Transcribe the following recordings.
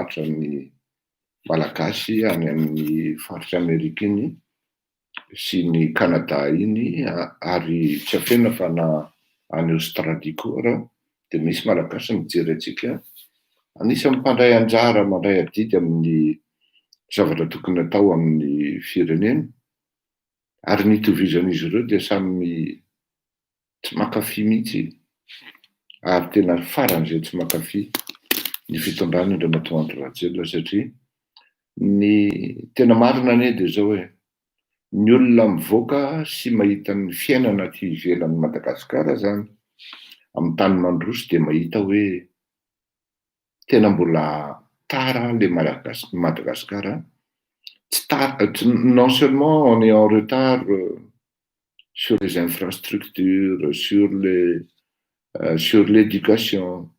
mahafinaritra ny Malagasy any amin'ny faritra Amerika iny sy ny Canada iny ary tsy afenina fa na any Australie koa ara dia misy Malagasy mijery antsika. Anisan'ny mpandray anjara mandray adidy amin'ny zavatra tokony atao amin'ny firenena ary ny itovizan'izy ireo dia samy tsy mankafy mihitsy ary tena faran'izay tsy mankafy ny fitondrana Andriamatoa Andry Rajoelina satria ny tena marina anie dia izao e, ny olona mivoaka sy mahita ny fiainana aty ivelan'i Madagasikara izany amin'ny tany mandroso dia mahita hoe tena mbola tara le Malagasy Madagascar tsy tara, non seulement on est en retard sur les infrastructures, sur les sur l'éducation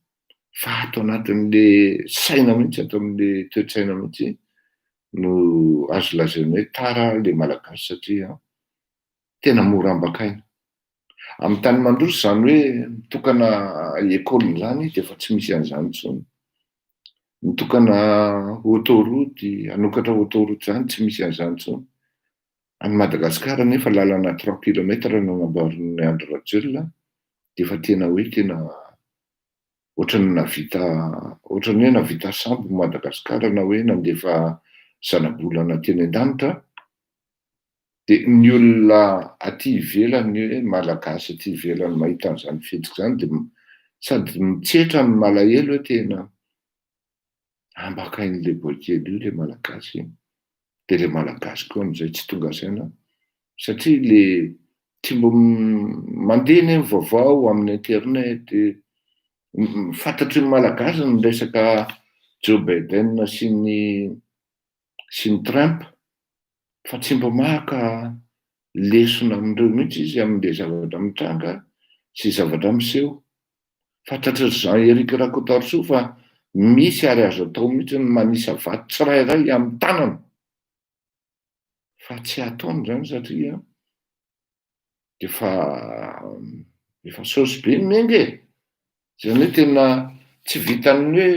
fa ato anatin'le saina mihitsy, ato amin'le toe-tsaina mihitsy no azo lazaina hoe tara le Malagasy satria tena mora ambakaina. Amin'ny tany mandroso izany hoe mitokana école izany dia efa tsy misy an'izany intsony. Mitokana autoroute, hanokatra autoroute izany tsy misy an'izany intsony. Any Madagasikara nefa lalana trois kilomètres no namboarin'i Andry Rajoelina dia efa tena hoe tena ohatran'ny nahavita ohatran'ny hoe nahavita sambo Madagasikara na hoe nandefa zanabolana teny an-danitra. Dia ny olona aty ivelany hoe Malagasy aty ivelany mahita an'izany fihetsika izany dia sady mitsetra no malahelo hoe tena ambakain'ilay boay-kely io ilay Malagasy. Dia ilay Malagasy koa amin'izay tsy tonga saina satria le tsy mbo mandeha anie ny vaovao amin'ny internet, fantatry ny Malagasy ny resaka Joe Biden sy ny sy ny Trump fa tsy mba maka lesona amin'ireo mihitsy izy amin'ilay zavatra mitranga sy zavatra miseho. Fantatr'i Jean Eric Rakotoarisoa fa misy ary azo atao mihitsy ny manisa vato tsirairay amin'ny tanana fa tsy ataony izany satria efa efa saosy be ny miainga e! Izany hoe tena tsy vitan'ny hoe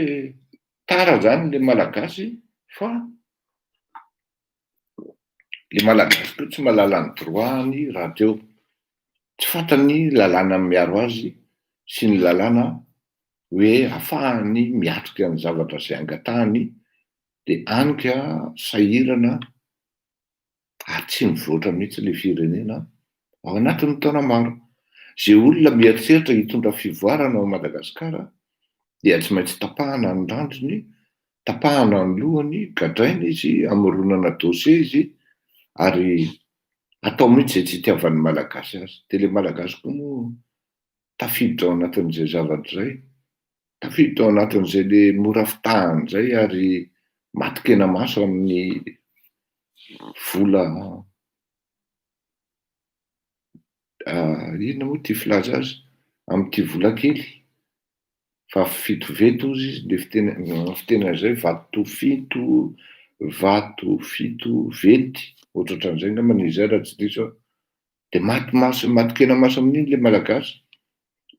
tara izany ilay Malagasy fa ilay Malagasy koa tsy mahalala ny droit-ny rahateo. Tsy fantany ny lalàna miaro azy sy ny lalàna hoe ahafahany miatrika ny zavatra izay angatahany dia any ka sahirana ary tsy mivoatra mihitsy ilay firenena ao anatin'ny taona maro. Izay olona mieritreritra hitondra fivoarana ao Madagasikara dia tsy maintsy tapahana ny randriny, tapahana ny lohany, gadraina izy, amoronana dossier izy ary atao mihitsy izay tsy itiavan'ny Malagasy azy. Dia ilay Malagasy koa moa tafiditra ao anatin'izay zavatra izay. Tafiditra ao anatin'izay le mora fitahana izay ary matin-kenamaso amin'ny vola inona moa ity filaza azy? Amin'ity vola kely fa fito venty hozy izy le fiteny fiteny an'izay vato fito vato fito venty ohatrohatran'izay angambany izy izay raha tsy diso aho. Dia maty maso, matin-kenamaso amin'iny ilay Malagasy.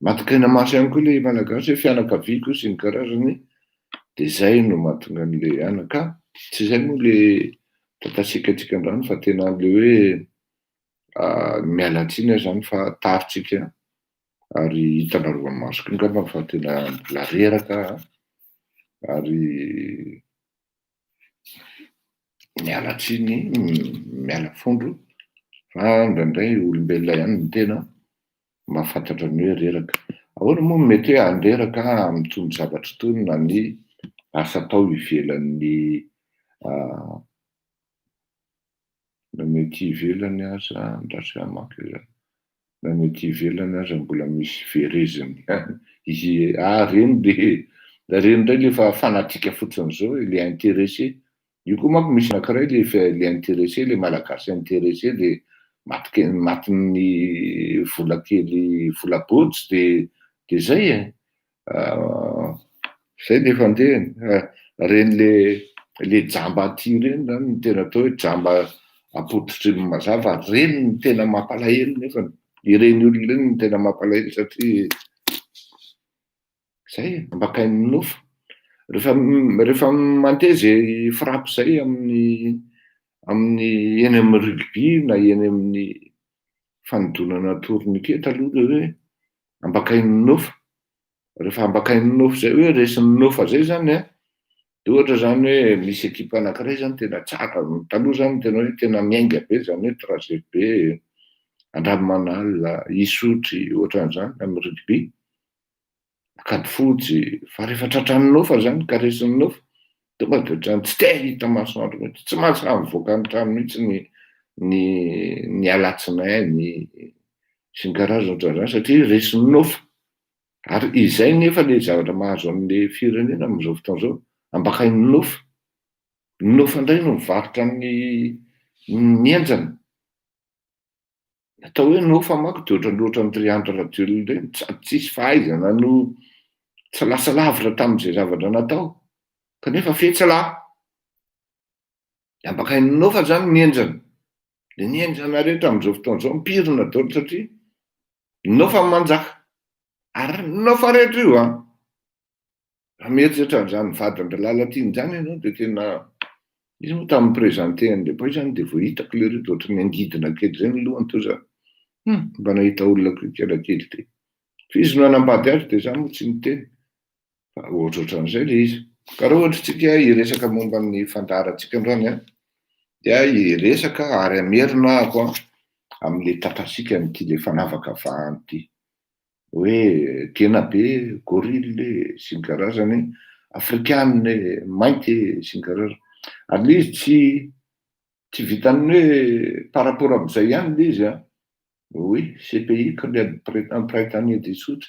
Matin-kenamaso ihany koa ilay Malagasy hoe fianakaviako sy ny karazany. Dia izay no mahatonga an'ilay anaka. Tsy izay moa ilay tantasikantsika androany fa tena an'ilay hoe miala tsiny aho izany fa tarintsika ary hitanareo amin'ny masoko angamba fa tena mbola reraka aho ary Miala tsiny, miala fondro fa indraindray olombelona ihany ny tena mahafantatra ny hoe reraka. Ahoana moa no mety hoe handreraka amin'itony zavatra itony na ny asa atao ivelan'ny Na ny ety ivelany aza andraso hamaky e, na ny ety ivelany aza mbola misy vereziny ihany, ie, ah reny le, reny indray le efa fanatique fotsiny zao e, le intéressé, io koa manko misy anakiray le efa le intéressé, le malagasy intéressé de maty matin'ny vola kely vola bôjy de de zay e. Zay ny efa andehany. Reny le le jamba aty reny zany no tena atao hoe jamba apototry ny mazava, reny no tena mampalahelo nefany, ireny olona ireny no tena mampalahelo satria zay e, ambakain'ny nofo. Rehefa rehefa mandeha zay frappe zay amin'ny amin'ny eny amin'ny rugby na eny amin'ny fanodonana tourniquet aloha le hoe ambakain'ny nofa. Rehefa ambakain'ny nofa zay hoe resin'ny nofa zay zany an, de ohatra zany hoe misy ekipa anankiray zany tena tsara, taloha zany tena hoe tena miainga be zany hoe Trajet-be, Andranomanalina, Isotry, ohatran'izany amin'ny rugby. Ankadifotsy, fa rehefa tratran'ny nofa zany ka resin'ny nofa, tonga de ohatran'ny tsy te hahita masoandro mihitsy, tsy mahasahy mivoaka ny trano mihitsy ny ny ny alatsinainy sy ny karazany ohatran'izany satria resin'ny nofa. Ary izay nefa le zavatra mahazo an'le firenena amin'izao fotoana izao, ambakain'ny nofa. Ny nofa indray no mivarotra ny ny henjana. Ny atao hoe nofa manko dia ohatran'ny ohatran'ny ry Andry Rajoelina ireny, sady tsisy fahaizana no tsy lasa lavitra tamin'izay zavatra natao, kanefa fetsy lahy. Dia ambakain'ny nofa izany ny henjana. Dia ny henjana rehetra amin'izao fotoana izao mipirina daholo satria ny nofa no manjaka. Ary ny nofa rehetra io an! Raha mieritreritra an'izany vadin-dry Lalatiana izany ianao dia tena, izy moa tamin'ny mi-presenter an'ilay boay izany dia vao hitako lery dia ohatran'ny angidina kely izay ny lohany toa za, hum, mba nahita olona koa ikala kely ity. Fa izy no hanambady azy dia za moa tsy niteny fa ohatrohatran'izay ilay izy. Ka raha ohatra isika hiresaka momba ny fandaharantsika androany an, dia hiresaka ary hamerina ahako an, amin'ilay tatasika an'ity ilay fanavakavahana ity. hoe gena be, gorille e, sy ny karazany, afrikana e, mainty e, sy ny karazany. Ary ilay izy tsy tsy vitan'ny hoe par rapport amin'izay ihany ilay izy an, oui, CPI, Club Printanier d'Isotry,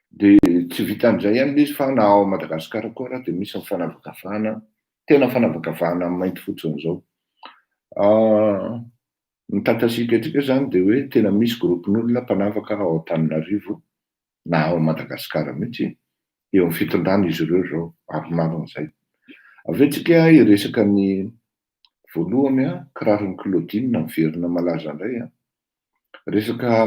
dia tsy vitan'izay ihany ilay izy fa na ao Madagasikara koa ara dia misy ny fanavakavahana, tena fanavakavahana amin'ny mainty fotsiny izao. Ny tatasika antsika izany dia hoe tena misy groupe-n'olona mpanavaka ao Antananarivo na ao Madagasikara mihitsy, eo amin'ny fitondrana izy ireo izao, ary marina izay. Avy eo tsika hiresaka ny voalohany an, kiraron'i Claudine miverina malaza indray an, resaka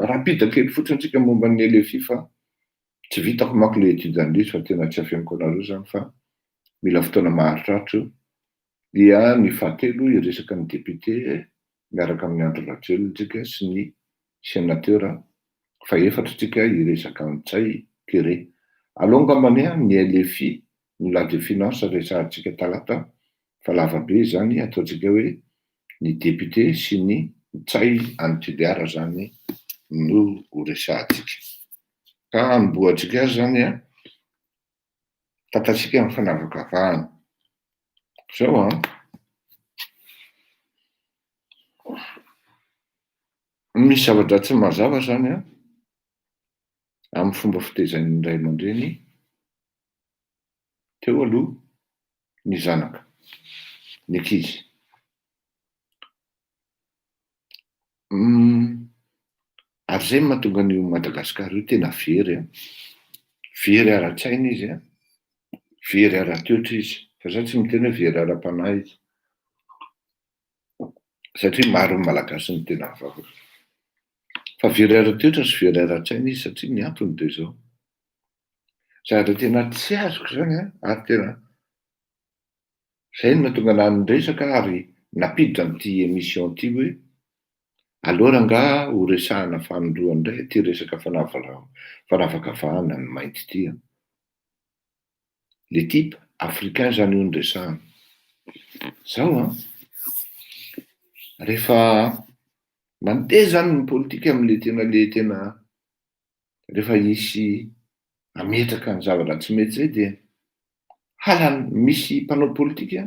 rapide kely fotsiny tsika momba ny LFI fa tsy vitako manko le étude an'ilay izy fa tena tsy afeniko anareo izany fa mila fotoana maharitraritra io. Dia ny fahatelo hiresaka ny député miaraka amin'i Andry Rajoelina tsika sy ny sénateur fahefatra tsika hiresaka an'i Ntsay Kere. Aleo angambany ny LFI ny loi de finance resahantsika talata fa lava be izany ataontsika hoe ny député sy ny Ntsay any Toliara zany no ho resahantsika. Ka hanombohantsika azy zany an. Fantatsika ny fanavakavahana. Zao an! Misy zavatra tsy mazava zany an, amin'ny fomba fitezain'ny ray aman-dreny teo aloha ny zanaka, ny ankizy. Ary zay no mahatonga an'io Madagasikara io tena very an! Very ara-tsaina izy an, very ara-toetra izy, fa za tsy miteny hoe very ara-panahy izy, satria maro ny Malagasy no tena mivavaka, fa very ara-toetra sy very ara-tsaina izy satria ny antony de zao, zavatra tena tsy azoko zany an, ary tena Zay no nahatonga anah niresaka ary nampiditra an'ity émission ity hoe aleo rangaha ho resahana fanindroany indray ity resaka fanavakavahana ny mainty ity an! Le type africain zany io no resahana. Zao an! Rehefa mandeha zany ny politika amle tena le tena rehefa hisy hametraka ny zavatra tsy mety zay dia halany misy mpanao politika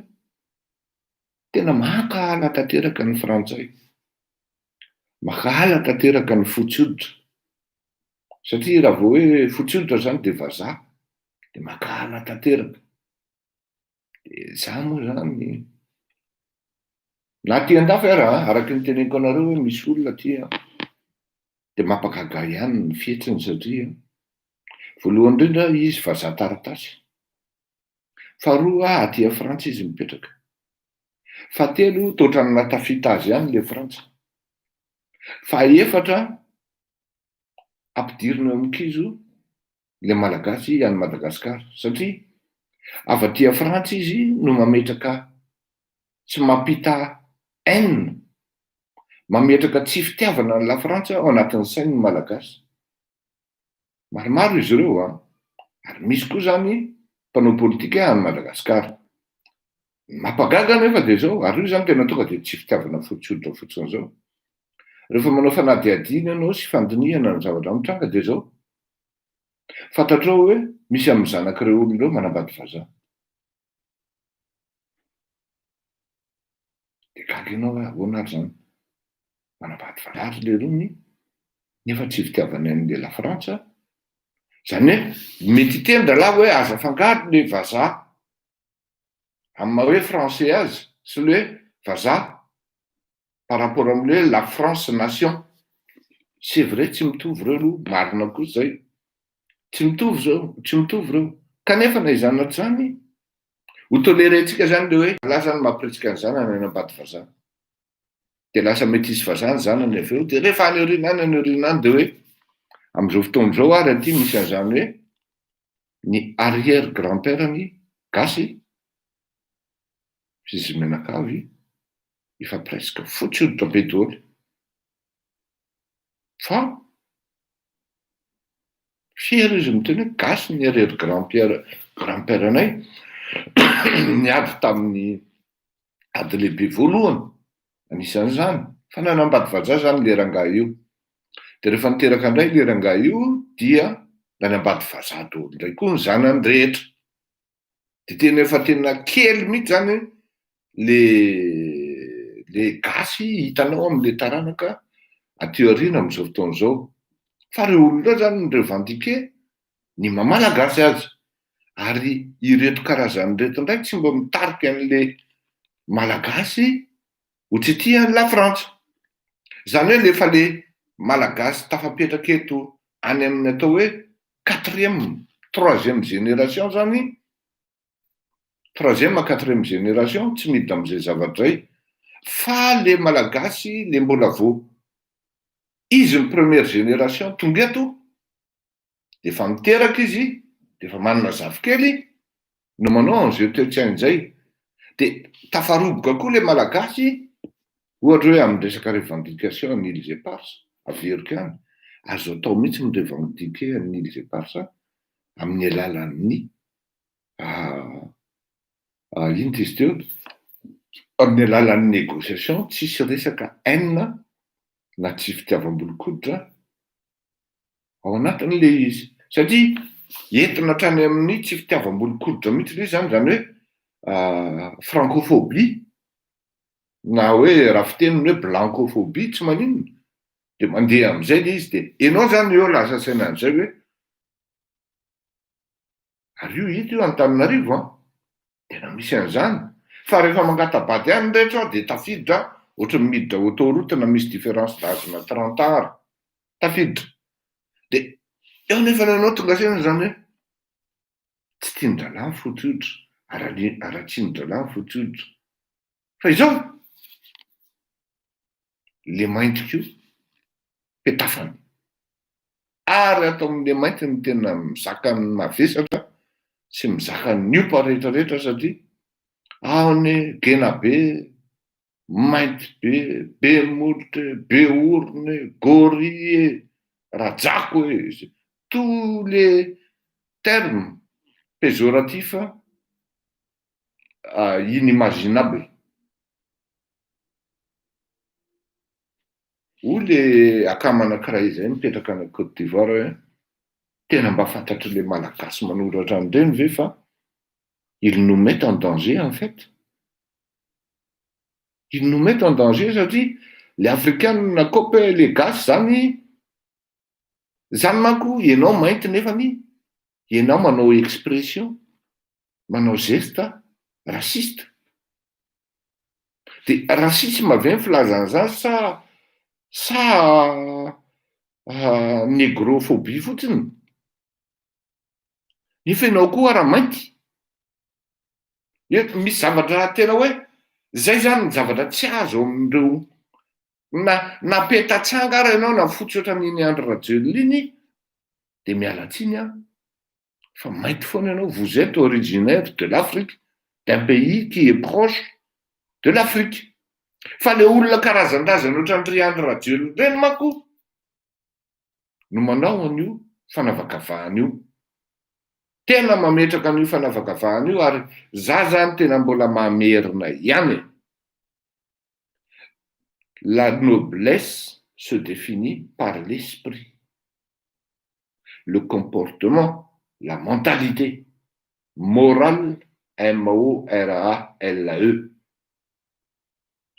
tena mankahala tanteraka ny frantsay, mankahala tanteraka ny fotsy hoditra satria raha vao hoe fotsy hoditra zany dia vazaha dia mankahala tanteraka. Dia za moa zany na aty an-dafy ara an, araky ny teneniko anareo hoe misy olona aty an, dia mampagaga ahy ihany ny fihetsiny satria voalohany indrindra izy vazaha taratasy, faharoa aty a Frantsa izy mipetraka, fahatelo toa ohatran'ny nahatafita azy ihany ilay Frantsa, fahaefatra ampidirina eo amin'ny kizo. le Malagasy any Madagasikara satria avy aty a Frantsa izy no mametraka sy mampita haine, mametraka tsy fitiavana ny la Frantsa ao anatin'ny sain'ny Malagasy. Maromaro izy ireo an! Ary misy koa zany mpanao politika any Madagasikara. Ny mampagaga anefa dia izao, ary io zany tena tonga dia tsy fitiavana fotsy hoditra fotsiny izao. Rehefa manao fanadihadiana ianao sy fandinihana ny zavatra mitranga dia izao, fantatrao hoe misy amin'ny zanak'ireo olona ireo manambady vazaha. Dia gaga ianao hoe ahoana ary izany? Manambady vazaha ry lerony nefa tsy fitiavany an'ilay la Frantsa. Izany hoe mety hiteny rahalahy hoe aza afangaro ilay vazaha amin'ny maha hoe français azy sy ilay hoe vazaha par rapport amin'ilay hoe la France nation. C'est vrai tsy mitovy ireo aloha, marina koa izay. Tsy mitovy izao, tsy mitovy ireo. Kanefa na izany na tsy izany, ho tolérer-ntsika izany ilay hoe lahy izany mampirisika ny zanany hanambady vazaha. Dia lasa metisy vazaha ny zanany avy eo, dia rehefa any aoriana any, any aoriana any dia hoe amin'izao fotoana izao ary aty misy an'izany hoe ny arrière grand-père-ny gasy, sy izy mianakavy, efa presque fotsy hoditra be daholo. Fa fier izy miteny hoe gasy ny arrière grand père grand père anay niady tamin'ny ady lehibe voalohany, anisan'izany fa nanambady vazaha zany le rangahy io, de rehefa niteraka indray le rangahy io dia nanambady vazaha daholo indray koa ny zanany rehetra. De tena efa tena kely mihitsy zany le le gasy hitanao amle taranaka aty aoriana am'zao fotoana zao, fa reo olona reo zany mi-revendiquer ny maha malagasy azy, ary ireto karazany reto ndray tsy mba mitarika an'le malagasy ho tsy tia an'i la Frantsa, zany hoe le efa le malagasy tafapetraka eto any amin'ny atao hoe quatrième, troisième génération zany, troisième, quatrième génération tsy miditra am'zay zavatra zay, fa le malagasy le mbola vao izy ny première génération tonga eto, de efa miteraka izy, de efa manana zafikely no manao an'izay toe-tsaina zay, de tafaroboka koa le malagasy ohatra hoe amin'ny resaka revendication ny îles éparses, averiko ihany, azo atao mihitsy ny revendiquer ny îles éparses amin'ny alalan'ny ino ty izy teo, amin'ny alalan'ny négociation tsisy resaka haine na tsy fitiavam-bolon-koditra ao anatin'le izy, satria entina hatrany amin'ny tsy fitiavam-bolon-koditra mihitsy le izy zany, zany hoe francophobie na hoe raha fiteniny hoe blancophobie tsy maninona, de mandeha am'izay le izy, de enao zany eo lasa saina an'izay hoe ary io hita io Antananarivo an, tena misy an'izany, fa rehefa mangata-bady any rehetra aho de tafiditra ohatran'ny miditra autoroute na misy différence d'âge na 30 ans ary, tafiditra, de eo nefa ianao tonga saina zany hoe tsy tian-drahalahy ny fotsy hoditra, ary aratsian-drahalahy ny fotsy hoditra, fa izao le mainty koa petafany, ary ato amin'le mainty no tena mizaka ny mavesatra sy mizaka ny opa rehetrarehetra satria ao anie gena be, mainty be, be molotra e, be orona e, gorille e, rajako e, tous les termes péjoratifs inimaginables. Hoy le akama anankiray izay mipetraka any Côte d'Ivoire hoe tena mba fantatr'ilay Malagasy manoratra an'ireny ve fa ils nous mettent en danger en fait. Ils nous mettent en danger satria le afrikana kopy le gasy zany, zany manko ianao mainty nefany ianao manao expression, manao geste raciste. De racisme ve ny filazana zany sa sa négrophobie fotsiny? Nefa ianao koa raha mainty, misy zavatra tena hoe zay zany ny zavatra tsy azo amin'ireo na na petatsanga ary ianao na fotsy ohatran'iny Andry Rajoelina iny de miala tsiny aho. Fa mainty foana ianao, vous êtes originaire de l'Afrique, d'un pays qui est proche de l'Afrique. Fa le olona karazan-drazana ohatran'ny ry Andry Rajoelina ireny manko no manao an'io fanavakavahana io. Tena mametraka an'io fanavakavahana io ary za zany tena mbola mamerina ihany e. La noblesse se définit par l'esprit, le comportement, la mentalité, morale, M O R A L E.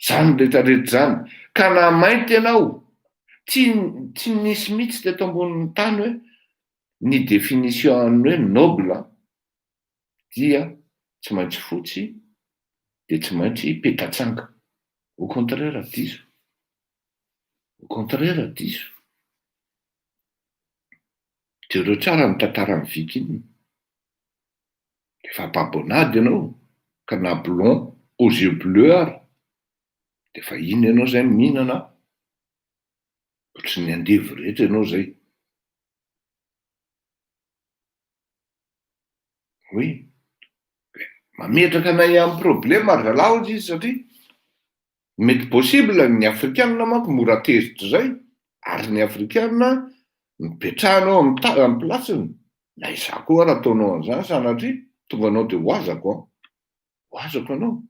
Zany rehetrarehetra zany. Ka na mainty ianao, tsy tsy nisy mihitsy teto ambonin'ny tany hoe ny définition an'ny hoe noble dia tsy maintsy fotsy dia tsy maintsy petatsanga. Au contraire diso. Au contraire diso. Jereo tsara ny tantaran'ny Viking. Efa babonady ianao ka na blond aux yeux bleus ary de efa iny ianao zay mihinana ohatry ny andevo rehetra ianao zay. Oui. Mametraka anay amin'ny problema ry zalahy hozy izy satria mety possible ny afrikanina manko mora tezitra zay ary ny afrikanina mipetrahanao amin'ny ta- amin'ny place-ny na izaho koa ary ataonao an'izany sanatria tonga anao de ho azako an, ho azako anao.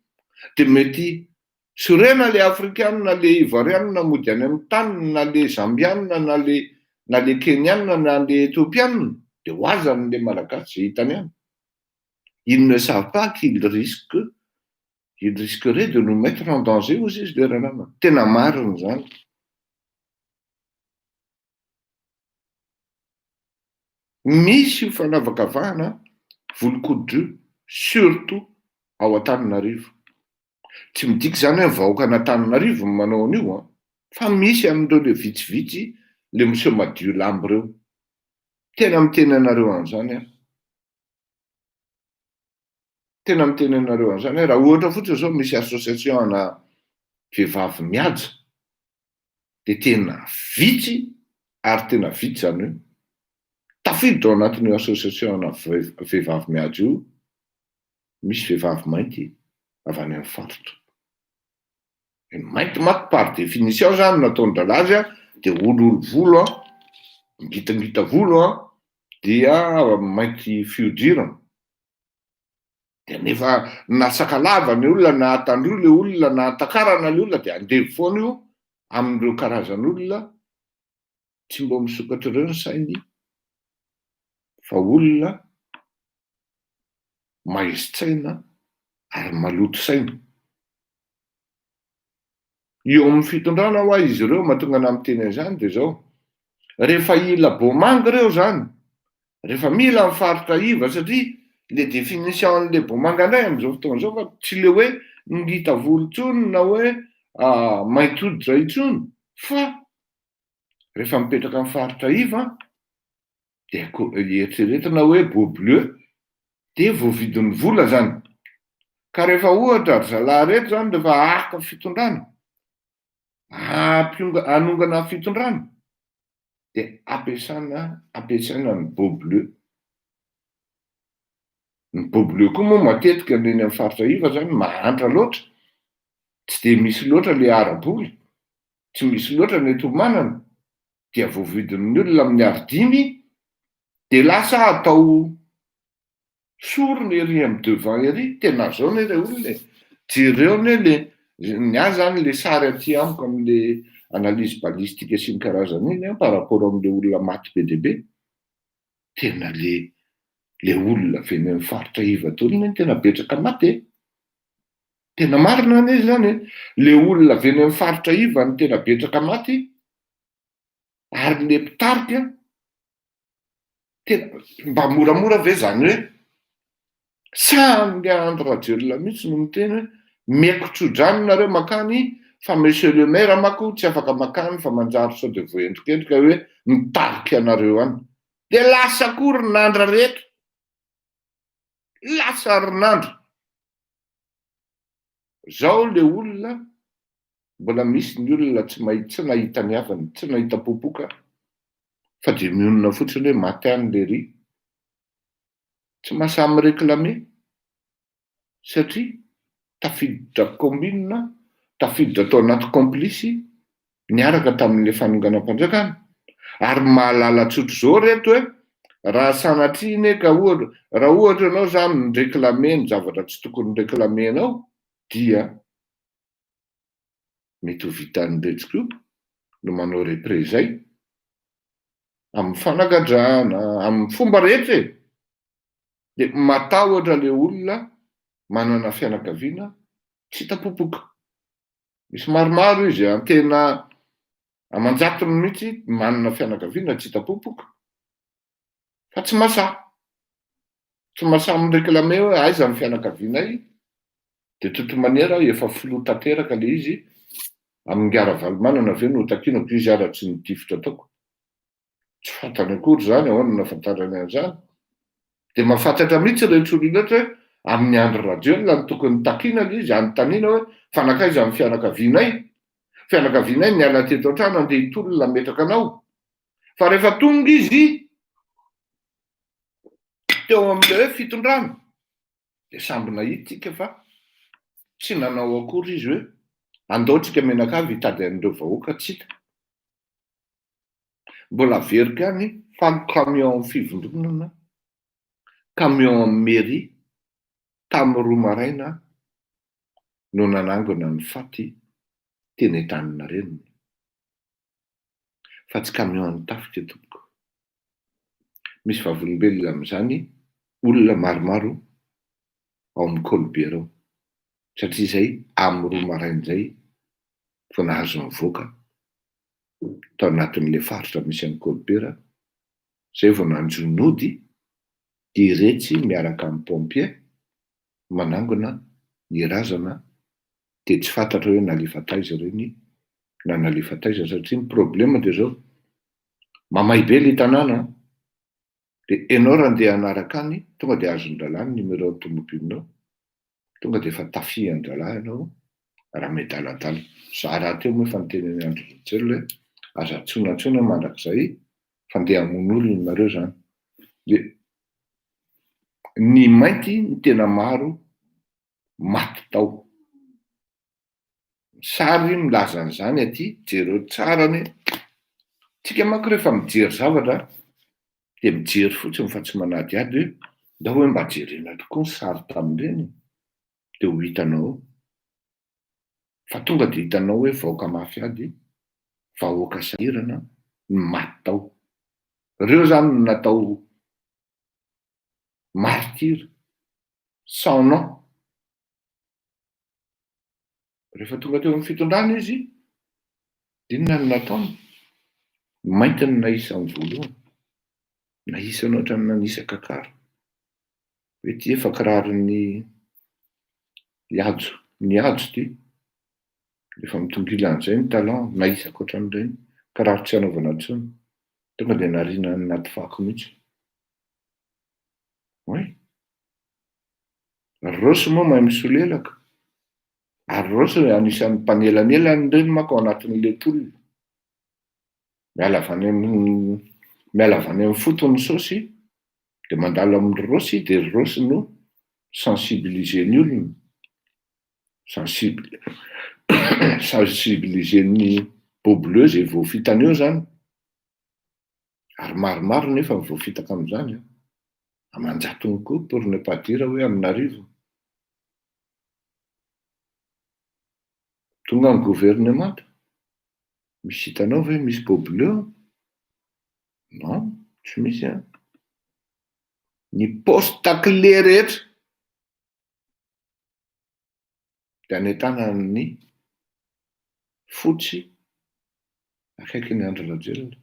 De mety sorena le afrikanina le ivoirianina mody any amin'ny taniny na le zambianina na le na le kenianina na le etiopianina de ho azany le malagasy zay hitany any. Ils ne savent pas qu'ils risquent ils risqueraient de nous mettre en danger hozy izy le ranamana. Tena marina izany. Misy io fanavakavahana volon-koditra io surtout ao Antananarivo. Tsy midika izany hoe ny vahoakan'Antananarivo no manao an'io an, fa misy amin'ireo le vitsivitsy le miseho madio lamba ireo. Tena miteny anareo an'izany aho. Tena miteny anareo an'izany aho, raha ohatra fotsiny izao misy association ana vehivavy mihaja dia tena vitsy ary tena vitsy izany hoe tafiditra ao anatin'io association ana vehivavy mihaja io misy vehivavy mainty avy any amin'ny faritra. Ny mainty manko par définition zany nataon-dralahy azy an, dia olioly volo an, ngitangita volo an, dia mainty fihodirana. Dia nefa na sakalava ny olona na antandroy le olona na antakarana le olona dia andevo foana io amin'ireo karazan'olona tsy mba misokatra ireo ny sainy fa olona maizin-tsaina ary maloto saina. Eo amin'ny fitondrana hoa izy ireo mahatonga anah miteny an'izany dia izao, rehefa hila bomanga ireo izany, rehefa mila ny faritra iva satria le définition an'le bomanga indray amin'izao fotoana izao fa tsy le hoe ngita volo intsony na hoe mainty hoditra intsony fa rehefa mipetraka amin'ny faritra iva dia eritreretina hoe beau bleu dia voavidin'ny vola zany. Ka rehefa ohatra ry zalahy reto zany rehefa haka fitondrana, hampionga- hanongana fitondrana dia ampiasana ampiasaina ny beau bleu. Ny beau bleu koa moa matetika ny eny amin'ny faritra iva zany mahantra loatra, tsy dia misy loatra le ara-bola, tsy misy loatra ny enti-manana. dia voavidin'ny olona amin'ny aro dimy dia lasa atao sorona ery amin'ny devant ery, tena zao anie re olona e, jereo anie le, ny ahy zany le sary aty amiko amle analyse balistique sy ny karazany iny an par rapport amle olona maty be dia be, tena le le olona avy eny amin'ny faritra iva daholo anie no tena betsaka maty e, tena marina anie zany e, le olona avy eny amin'ny faritra iva no tena betsaka maty Ary le mpitarika tena mba moramora ve zany hoe samy le Andry Rajoelina mihitsy no miteny hoe meko tso-drano nareo makany fa monsieur le maire mako tsy afaka makany fa manjary sao de voaendrikendrika hoe mitarika anareo any. De lasa koa ry nandra reto. Lasa ry nandra. Zao le olona Mbola misy ny olona tsy mahi tsy nahita ny havany, tsy nahita popoka fa dia mionona fotsiny hoe maty any lery. Tsy mahasahy mi-réclamer satria tafiditra commune, tafiditra tao anaty complice niaraka tamin'ilay fanonganam-panjakana. Ary mahalala tsotra izao reto hoe raha sanatria anie ka ohatra, raha ohatra ianao izany mi-réclamer ny zavatra tsy tokony réclamer-nao dia mety ho vitan'iretsy koa no manao représailles amin'ny fanagadrana, amin'ny fomba rehetra e! Dia matahotra ilay olona manana fianakaviana tsy hita popoka. Misy maromaro izy an, tena aman-jatony mihitsy manana fianakaviana tsy hita popoka fa tsy mahasahy. Tsy mahasahy mi-réclamer hoe aiza ny fianakavianay, de toute manière efa flou tanteraka le izy, amin'ingahy Ravalomanana ve no hotakiana ko izy ara tsy nitifitra ataoko. Tsy fantany akory izany, ahoana no nahafantarany an'izany? Dia mahafantatra mihitsy iretsy olona ireto hoe amin'i Andry Rajoelina no tokony takiana ilay izy, anontaniana hoe fa nankaiza ny fianakavianay? Fianakavianay niala teto an-trano handeha hitolona hametraka anao. Fa rehefa tonga izy teo amin'ilay hoe fitondrana dia samby nahita tsika fa tsy nanao akory izy hoe andao tsika mianakavy hitady an'ireo vahoaka tsy hita. Mbola averiko ihany fa ny camion fivondronana, camion mairie tamin'ny roa maraina no nanangona ny faty teny Antaninarenina fa tsy camion an'ny tafika tompoko. Misy vavolombelona amin'izany olona maromaro ao amin'ny Colbert ao satria izay amin'ny roa maraina izay vao nahazo nivoaka tao anatin'ilay faritra misy an'i Colbert, izay vao nanjo nody dia iretsy miaraka amin'ny pompier manangona ny razana dia tsy fantatra hoe nalefa taiza ireny na nalefa taiza satria ny problème dia izao, mamay be ilay tanàna an, dia ianao raha andeha hanaraka any tonga dia azon-drahalahy ny numéro an'ny tomobilinao, Tonga dia efa tafihan-drahalahy ianao raha miadaladala. Za rahateo moa efa niteny an'i Andry Rajoelina hoe aza antsoina antsoina mandrakizay fa ndeha hamono olona nareo zany. Dia ny mainty no tena maro maty tao. Sary milaza an'izany aty, jereo tsara anie. Tsika manko rehefa mijery zavatra dia mijery fotsiny fa tsy manadihady hoe ndao hoe mba jerena tokoa ny sary tamin'ireny e, dia ho hitanao eo. Fa tonga dia hitanao hoe vahoaka mafy ady, vahoaka sahirana no maty tao. Ireo izany no natao martyrs sans nom. Rehefa tonga teo amin'ny fitondrana izy, inona no nataony? Mainty no nahisany voalohany. Nahisany ohatran'ny nanisa kakara. Hoe ity efa kiraron'ny Hajo, ny Hajo ity. Efa mitongila an'izay ny talon, nahisako ohatran'ireny. Kiraro tsy hanaovana intsony. Tonga dia nariana any anaty fako mihitsy. Oui. Raosy moa mahay misolelaka. Ary Raosy anisan'ny mpanelanelana ireny manko ao anatin'ilay tolona. Miala avy any amin'ny miala avy any amin'ny fotony ny saosy dia mandalo amin'i Raosy dia ry Raosy no sensibiliser ny olona. Sensible sensibiliser ny beau bleu izay voafitany eo izany. Ary maromaro nefa ny voafitaka amin'izany an. Aman-jatony koa pour ne pas dire hoe amin'arivony. Tonga ny governemanta, misy hitanao ve misy beau bleu an? Non, tsy misy an. Ny poste clé rehetra dia any an-tanan'ny fotsy akaikin'i Andry Rajoelina.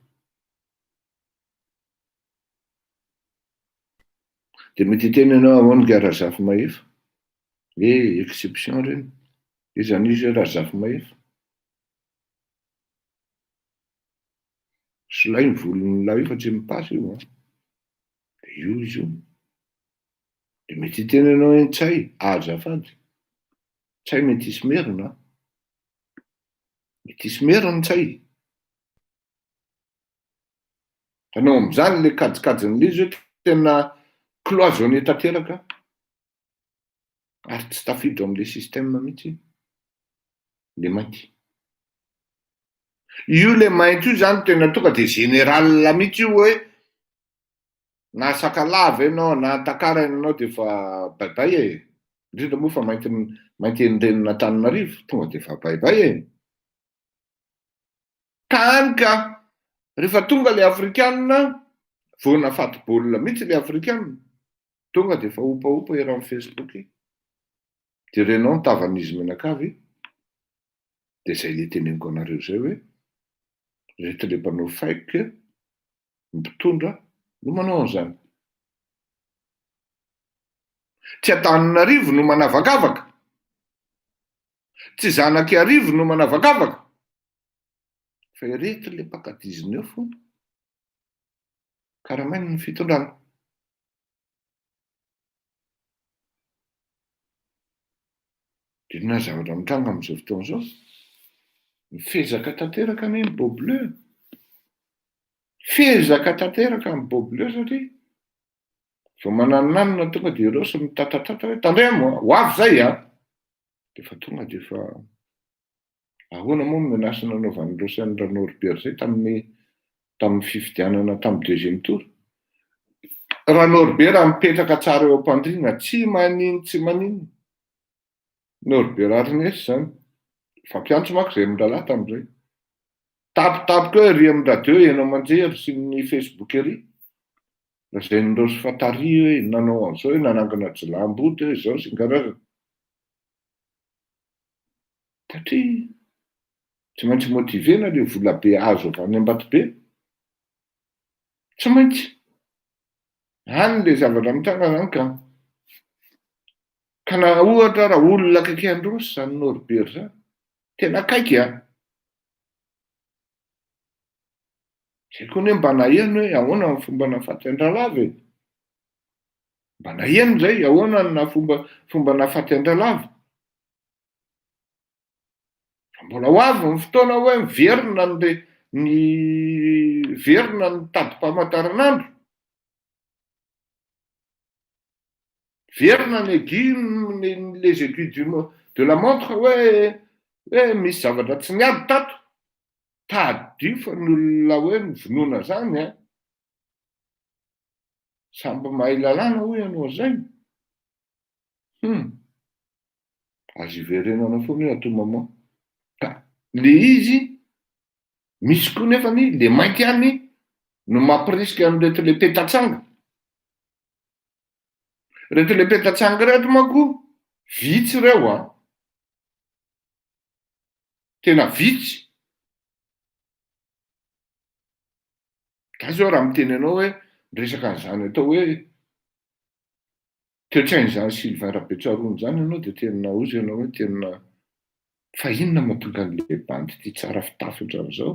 Dia mety hiteny ianao ahoana ingahy Razafimahefa? Eh, exception ireny. Iza an'iza io Razafimahefa? Solay ny volon'ny lahy io fa tsy mipasy io an. Dia io izy io. Dia mety hiteny ianao hoe Ntsay, azafady. Ntsay metisy merina an. Metisy merina Ntsay. Hitanao amin'izany ilay kajikajin'ilay izy hoe tena Cloisonné tanteraka ary tsy tafiditra ao amin'ilay système mihitsy le mainty. Io le mainty io zany tena tonga de général mihitsy io hoe na sakalava ianao na takarana ianao de efa bye bye e. Indrindra moa fa mainty mainty eny-renin'Antananarivo tonga de efa bye bye e. Ka any ka rehefa tonga le afrikanina vao nafaty baolina mihitsy le afrikanina tonga de efa opaopa eran'ny Facebook de renao ny tavan'izy mianakavy de zay le teneniko anareo zay hoe reto le mpanao fake ny mpitondra no manao an'izany. Tsy Antananarivo no manavakavaka, tsy zanak'Iarivo no manavakavaka fa ireto le mpaka dix-neuf karamainy ny fitondrana. Dia inona ny zavatra mitranga amin'izao fotoana izao? Mifezaka tanteraka anie ny Beaubleu. Fezaka tanteraka ny Beaubleu satria vao mananonanona tonga dia ireo sy mitatatata hoe tandremo a, ho avy izay a! Dia efa tonga dia efa ahoana moa ny menace nanaovan'ireo sy an'i Ranorbert izay tamin'ny tamin'ny fifidianana tamin'ny deuxième tour? Ranorbert mipetraka tsara eo am-pandriana, tsy manino tsy maninona. Norbert Arnes izany. Fampiantso manko izay mirahalahy tamin'izay. Tampotampoka eo ery amin'ny radio eny aman-jery sy ny Facebook ery. Lazain'i Rossy Fatari hoe nanao an'izao hoe nanangana jiolahimboto hoe izao sy ny karazany. Satria tsy maintsy motiver-na ilay vola be azo avy any Ambatobe. Tsy maintsy. Any ilay zavatra mitranga izany ka. Ka na ohatra raha olona akaiky an'i Rossy izany Norbert izany, tena akaiky an! Zay koa anie mba naheno hoe ahoana ny fomba nahafaty an-dRalava e! Mba naheno zay, ahoana ny fomba fomba nahafaty an-dRalava? Fa mbola ho avy ny fotoana hoe miverina ny re ny miverina ny tadim-pamantaranandro. Miverina ny aiguille ny les aiguilles du de la montre hoe hoe misy zavatra tsy niady tato. Tadidio fa ny olona hoe novonoina zany an, samby mahay lalàna hoy ianao zay. Hum. Azo iverenana foana io à tout moment. Ka le izy misy koa nefany le mainty ihany no mampirisika an'ireto le petatsanga. Reto le petatsanga reto manko vitsy ireo an. Tena vitsy. Za zao raha miteny anao hoe miresaka an'izany atao hoe toe-tsain'izany Sylvain Rabetsaroana izany ianao dia tena hozy ianao hoe tena fa inona mahatonga an'ilay bandy ity tsara fitafy ohatran'izao,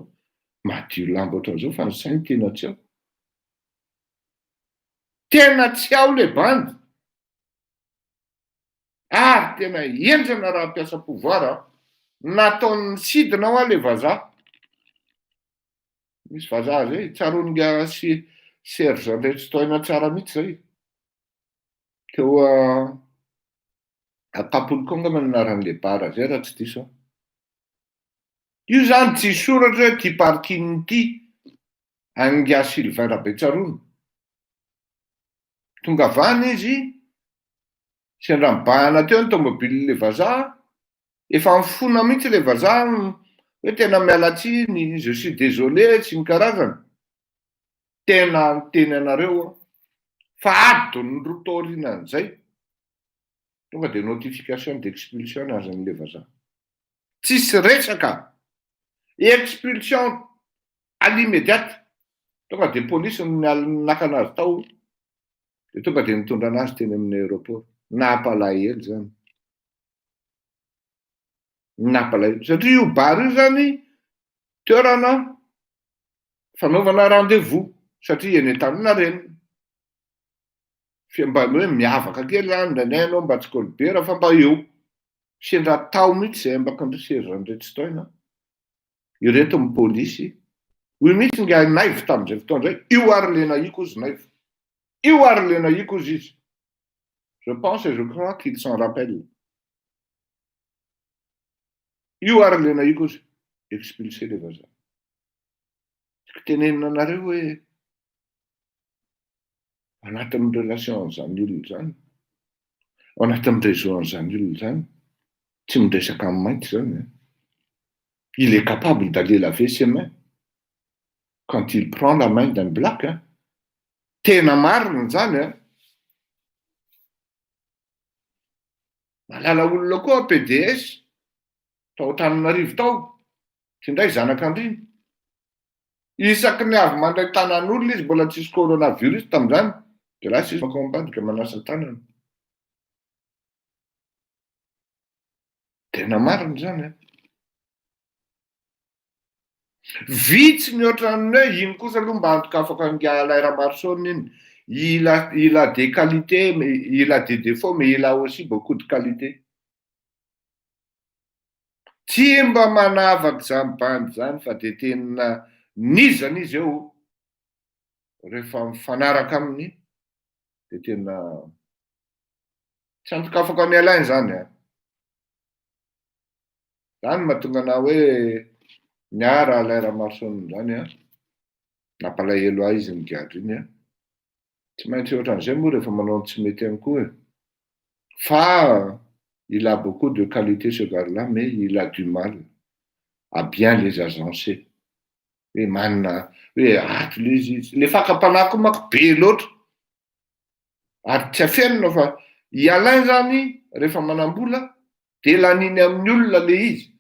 madio lamba ohatran'izao fa ny sainy tena tsy ao. Tena tsy ao ilay bandy. Ary tena henjana raha hampiasa pouvoir an. Nataony nisidina hoa le vazaha. Misy vazaha zay, tsaroan'ingahy sy Serge Andriantsitohaina tsara mihitsy zay. Teo Acapulco angamba ny anaran'le bar zay raha tsy diso aho. Io zany tsy soratra hoe ty parking ty an'ingahy Sylvain Rabetsaroana. Tonga avy any izy, sendra mibahana teo ny tomobile-le vazaha, efa mifona mihitsy le vazaha hoe tena miala tsiny, je suis désolé sy ny karazany. Tena miteny anareo aho fa adiny roa taorianan'izay tonga de notification d'expulsion ny azon'le vazaha. Tsisy resaka! Expulsion à l'immédiate! Tonga de polisy no naka anazy tao de tonga de nitondra anazy teny amin'ny aéroport. Nampalahelo zany. Nampalahelo. Satria io bar io zany toerana fanaovana rendez-vous satria eny Antaninarenina. Fe mba hoe miavaka kely zany indraindray ianao mba tsy kolibera fa mba eo. Sendra tao mihitsy izay ambakindry Serge Andriantsitohaina. Ireto ny polisy. Hoy mihitsy ingahy Naivo tamin'izay fotoana izay, io ary le nahiko hozy Naivo. Io ary le nahiko ozy izy. Je pense et je crois qu'il s'en rappelle. Io ary le nahiko ozy, expulser le vazaha. Tiako tenenina anareo hoe anatin'ny relation an'izany olona zany, ao anatin'ny réseau an'izany olona zany, tsy miresaka amin'ny mainty zany an. Il est capable d'aller laver ses mains quand il prend la main d'un black an. Tena marina zany an. Mahalala olona koa PDS tao Antananarivo tao, ty indray zanak'andriana. Isaky ny avy mandray tanan'olona izy mbola tsisy coronavirus tamin'izany de lasa izy mankao ambadika manasa tanana. Tena marina izany an. Vitsy ny ohatran'ny hoe iny kosa aloha mba andokafako an'ingahy Alain Ramaroson iny, il a il a des qualités mais il a des défauts mais il a aussi beaucoup de qualités. Tsy mba manavaka izany bandy izany fa dia tena n'iza n'iza eo rehefa mifanaraka aminy dia tena tsy andokafako an'i Alain izany an. Zany mahatonga anah hoe niara Alain Ramaroson zany an, nampalahelo ahy izy nigadra iny an, tsy maintsy ohatran'izay moa rehefa manao ny tsy mety ihany koa e, fa il a beaucoup de qualité ce gars là mais il a du mal à bien les agencer, hoe manana hoe ato le izy, le fakam-panahy koa manko be loatra, ary tsy afenina fa i Alain zany rehefa manam-bola de laniny amin'ny olona le izy,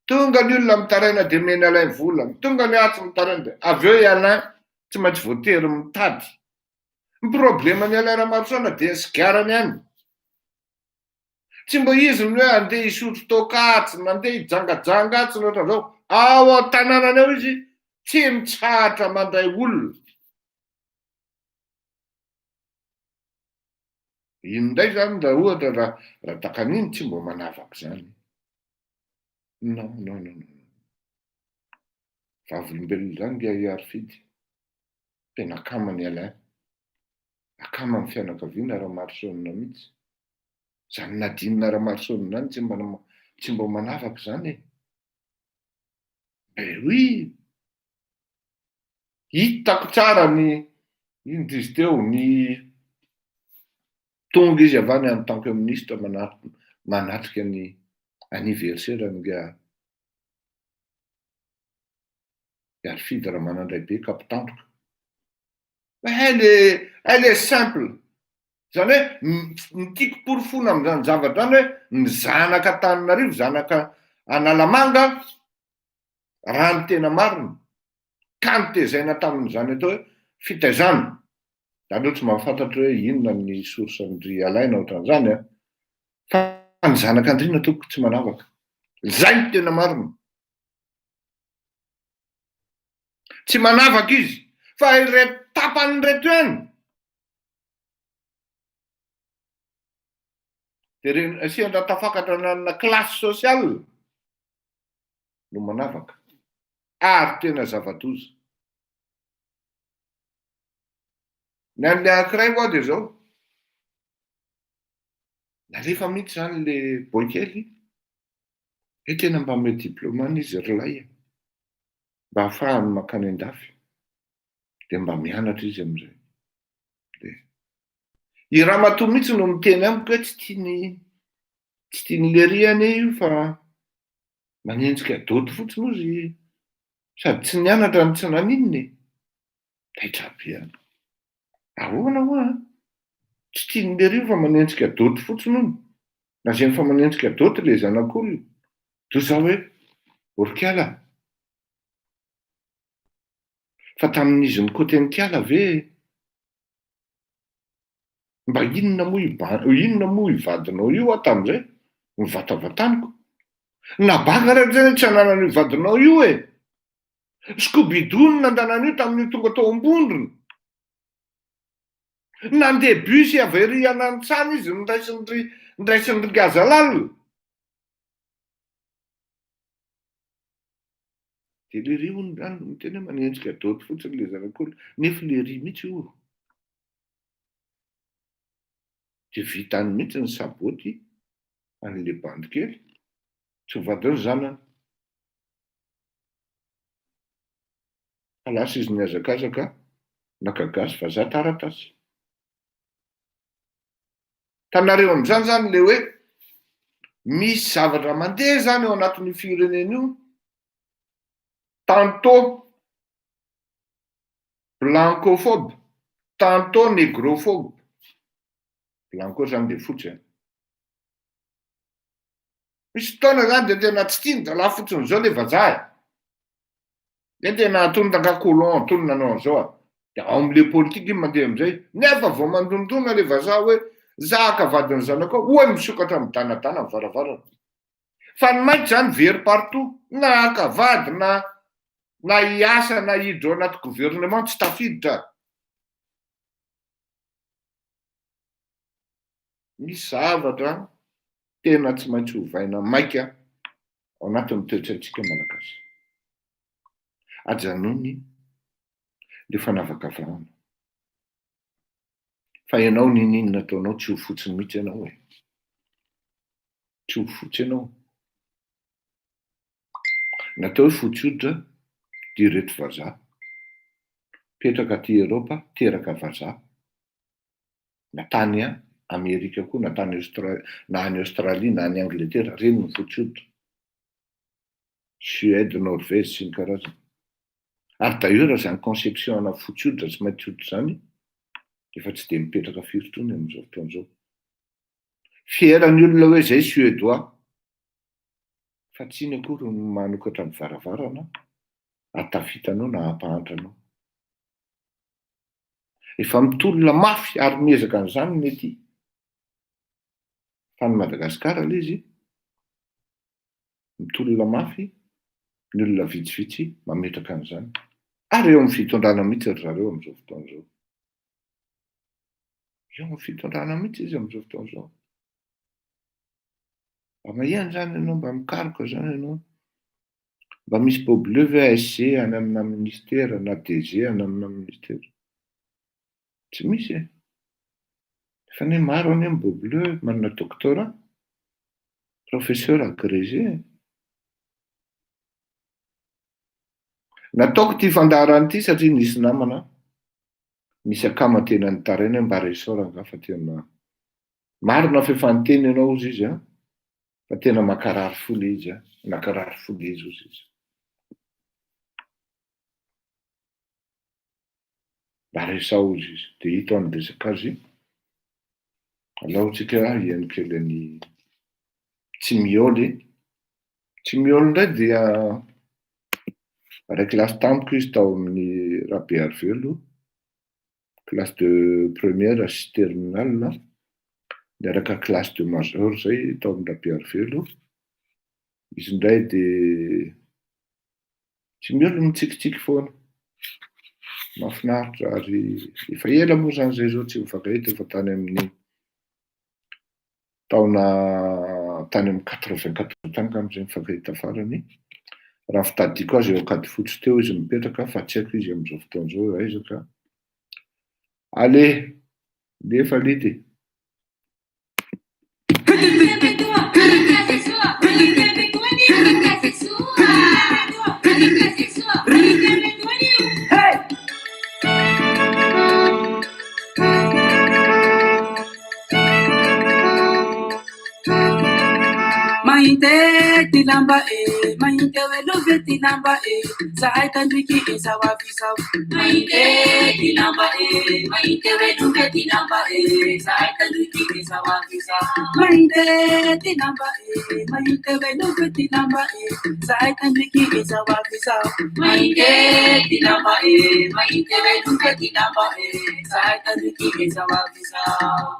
tonga ny olona mitaraina de omeny Alain vola, tonga ny atsy mitaraina de avy eo i Alain tsy maintsy voatery mitady, ny probleman'i Alain Ramarosaona de ny sigarany ihany, tsy mba izy ny hoe andeha hisotro toaka atsy na andeha hijangajanga atsy na ohatran'izao, ao an-tanànany ao izy tsy mitsahatra mandray olona. Iny indray zany raha ohatra raha raha takan'iny tsy mba manavaka izany. Non, non, non, non. Vavolombelona izany nge Iarifidy. Tena akaman'i Alain. Akaman'ny fianakaviana Ramarosaona mihitsy. Izany Nadine Ramarosaona izany tsy mba tsy mba manavaka izany e. Ben oui. Hitako tsara ny, inona izy teo, ny tonga izy avy any en tant que ministre manatrika ny anniversaire an'ingahy Harifidy Ramanandraibe Kapitandroka. Elle est, elle est simple. Izany hoe ny tiako porofoina amin'izany zavatra izany hoe ny zanak'Antananarivo, zanaka Analamanga, raha ny tena marina, ka notezaina tamin'izany atao hoe fitaizana, za aloha tsy mahafantatra hoe inona ny source an-dry Alain na ohatran'izany an, fa ny zanak'andriana tompoko tsy manavaka, zay no tena marina, tsy manavaka izy fa ireto tapany ireto ihany de reny sendra tafakatra nanana classe sociale no manavaka ary tena zava-doza. Ny an'le ankiray hoa de zao, nalefa mihitsy zany le boy kely, hoe tena mba omeo diplôme any izy ry lahy e, mba ahafahany mankany an-dafy, de mba mianatra izy amizay. De i ramatoa mihitsy no miteny amiko hoe tsy tiany tsy tian'i lery anie io fa Manenjika doty fotsiny ozy sady tsy nianatra no tsy naninona e! Taitra be an! Ahoana hoa an? Tsy tian'i lery io fa manenjika doty fotsiny hono, lazainy fa manenjika doty le zanak'olona, toy izao hoe orikala fa tamin'izy nikoty an'ikala ve Mba inona moa io ba- inona moa io vadinao io aho tamin'izay? Nivatavantaniko. Na baka ary zany tsy ananan'io vadinao io e! Scooby-Doo no nandanan'io tamin'io tonga tao Ambondrona. Nandeha bus avy ery Anantsana izy noraisin'ny noraisin'ny Gazalalina. Dia lery hono izany no miteny hoe manenjika doty fotsiny ilay zanak'olona, nefa lery mihitsy io. Dia vitany mihitsy ny saboty an'le bandy kely, tsy ho vadiny zanany. Fa lasa izy nihazakazaka naka gasy vazaha taratasy. Hitanareo amin'izany zany le hoe misy zavatra mandeha zany ao anatin'io firenena io, tantôt blancophobe, tantôt négrophobes, blanco zany de fotsy an! Misy fotoana zany de tena tsy tiany zalahy fotsiny zao le vazaha e! De tena antonona nga colon antonona anao an'izao a! De ao amle politika iny mandeha amizay, nefa vao mandondona le vazaha hoe za haka vadin'ny zanakao, oay misokatra midanadana ny varavarana. Fa ny mainty zany very partout, na haka vady na na hiasa na hiditra ao anaty gouvernement tsy tafiditra. Misy zavatra tena tsy maintsy ovaina maika ao anatin'ny toe-tsaintsika Malagasy. Ajanony le fanavakavahana. Fa ianao n'inon'inona ataonao tsy ho fotsiny mihitsy ianao e. Tsy ho fotsy ianao. Ny atao hoe fotsy hoditra dia ireto vazaha. Mipetraka aty Eropa, teraka vazaha. Na tany Amerika koa, na tany Austra- na any Aostralia, na any Angletera, ireny ny fotsy hoditra. Suède, Norvège sy ny karazany. Ary d'ailleurs izany conception ana fotsy hoditra sy mainty hoditra izany efa tsy dia mipetraka firy intsony amin'izao fotoana izao. Fier ny olona hoe izay suédois. Fa tsy iny akory no manokatra ny varavarana hahatafita anao na hampahantra anao. Efa mitolona mafy ary miezaka an'izany ny aty. Fa any Madagasikara ilay izy, mitolona mafy ny olona vitsivitsy mametraka an'izany. Ary eo amin'ny fitondrana mihitsy ry zareo amin'izao fotoana izao. Eo amin'ny fitondrana mihitsy izy amin'izao fotoana izao. Mba maheno izany ianao, mba mikaroka izany ianao. Mba misy beau bleu ve SG any amina ministera na DG any amina ministera? Tsy misy e. Efa anie maro anie ny beau bleu manana doctorat, professeur agrégé e. Nataoko ity fandaharana ity satria nisy namana, nisy akama tena nitaraina hoe mba resao rangaha fa tena marina f'efa niteny ianao hozy izy an, fa tena mankarary fo le izy an, nankarary fo le izy hozy izy. Mba resaho hozy izy. Dia ito aho niresaka azy. Alao tsika hihaino kely an'i Tsimiôly. Tsimiôly indray dia iray kilasy tamiko izy tao amin'ny Rabearivelo, classe de première sy terminale, niaraka classe de major izay tao amin'ny Rabearivelo. Izy indray dia Tsy miolo mitsikitsiky foana. Mahafinaritra ary efa ela moa izany izay izao tsy mifankahita fa tany amin'ny taona tany amin'ny 84 tany angamba izay nifankahita farany. Raha ny fitadidiako azy eo Ankadifotsy teo izy mipetraka fa tsy haiko izy amin'izao fotoana izao hoe aiza ka. Allez, nefa lity. Mahinte ty lamba e, mahinte hoe love ty lamba e, zahay tandriky izao avy izao. Mahinte ty lamba e, mahinte hoe love ty lamba e, zahay tandriky izao avy izao. Mahinte ty lamba e, mahinte hoe love ty lamba e, zahay tandriky izao avy izao. Mahinte ty lamba e, mahinte hoe love ty lamba e, zahay tandriky izao avy izao.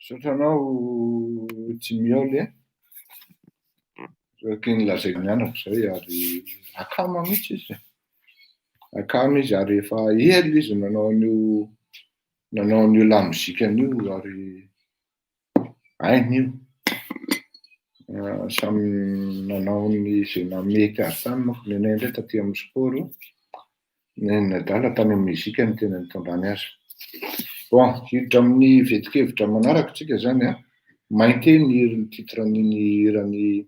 Misaotra anao Tsimiaoly a! Araka ny lazaiko ny anako izay ary akama mihitsy izy e! Akama izy ary efa ela izy nanao an'io nanao an'io lamozikany io ary hainy io. Samy nanao ny izay nahamety azy tany manko, ny anay indray taty amin'ny sport, ny an'i Adala tany amin'ny mozika no tena nitondrany azy. Bon, hiditra amin'ny vetin-kevitra manaraka tsika zany an, Mainte ny ny titre an'iny hiran'i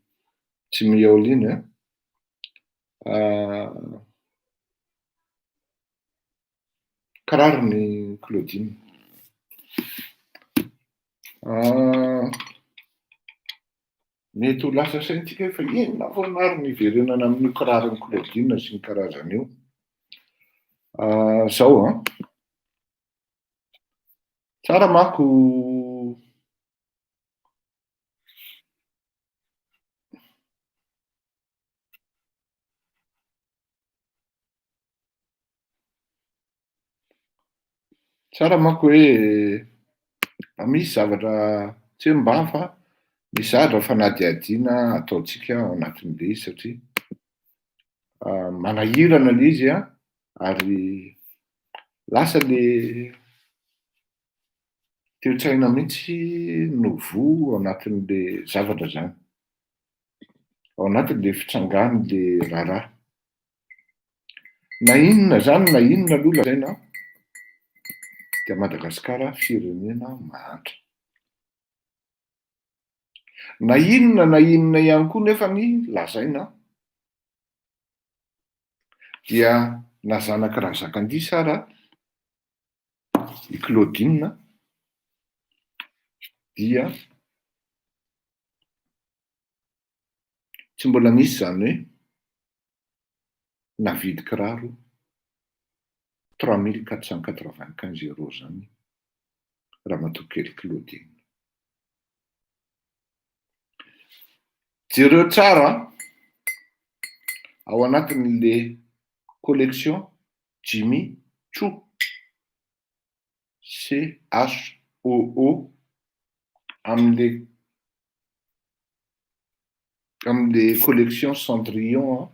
Tsimihaoly iny an. Kirarony Claudine. Mety ho lasa saintsika hoe fa inona foana ary ny hiverenana amin'io kiraron'i Claudine sy ny karazany io. Zao an, tsara manko Tsara manko hoe mba misy zavatra tsy hoe mba fa misy zavatra fanadihadiana ataontsika ao anatin'le izy satria manahirana le izy an, ary lasa le toe-tsaina mihitsy no voa ao anatin'le zavatra zany, ao anatin'le fitsangan'le raharaha. Na inona zany na inona aloha lazaina dia Madagasikara firenena mahantra. Na inona na inona ihany koa nefa ny lazaina dia na zanak'i Razakandisa ara i Claudine dia tsy mbola nisy izany hoe navidy kiraro 3495 euros izany Ramatoa kely Claudine. Jereo tsara ao anatin'le collection Jimmy Choo, CHOO, amin'le amin'le collection Cendrillon an,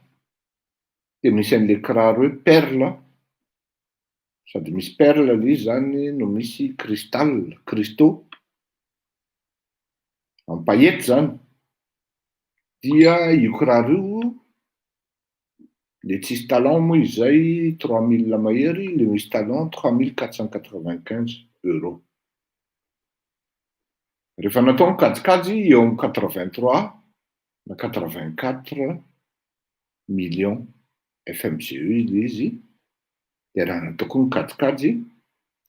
dia misy an'le kiraro hoe perle, sady misy perle le izy zany no misy cristal, cristaux, en paillette zany, dia io kiraro io le tsisy talon moa izy zay 3000 mahery, le misy talon 3495 euros. Rehefa natao ny kajikajy eo amin'ny 83 na 84 millions FMGE ilay izy, dia raha natao koa ny kajikajy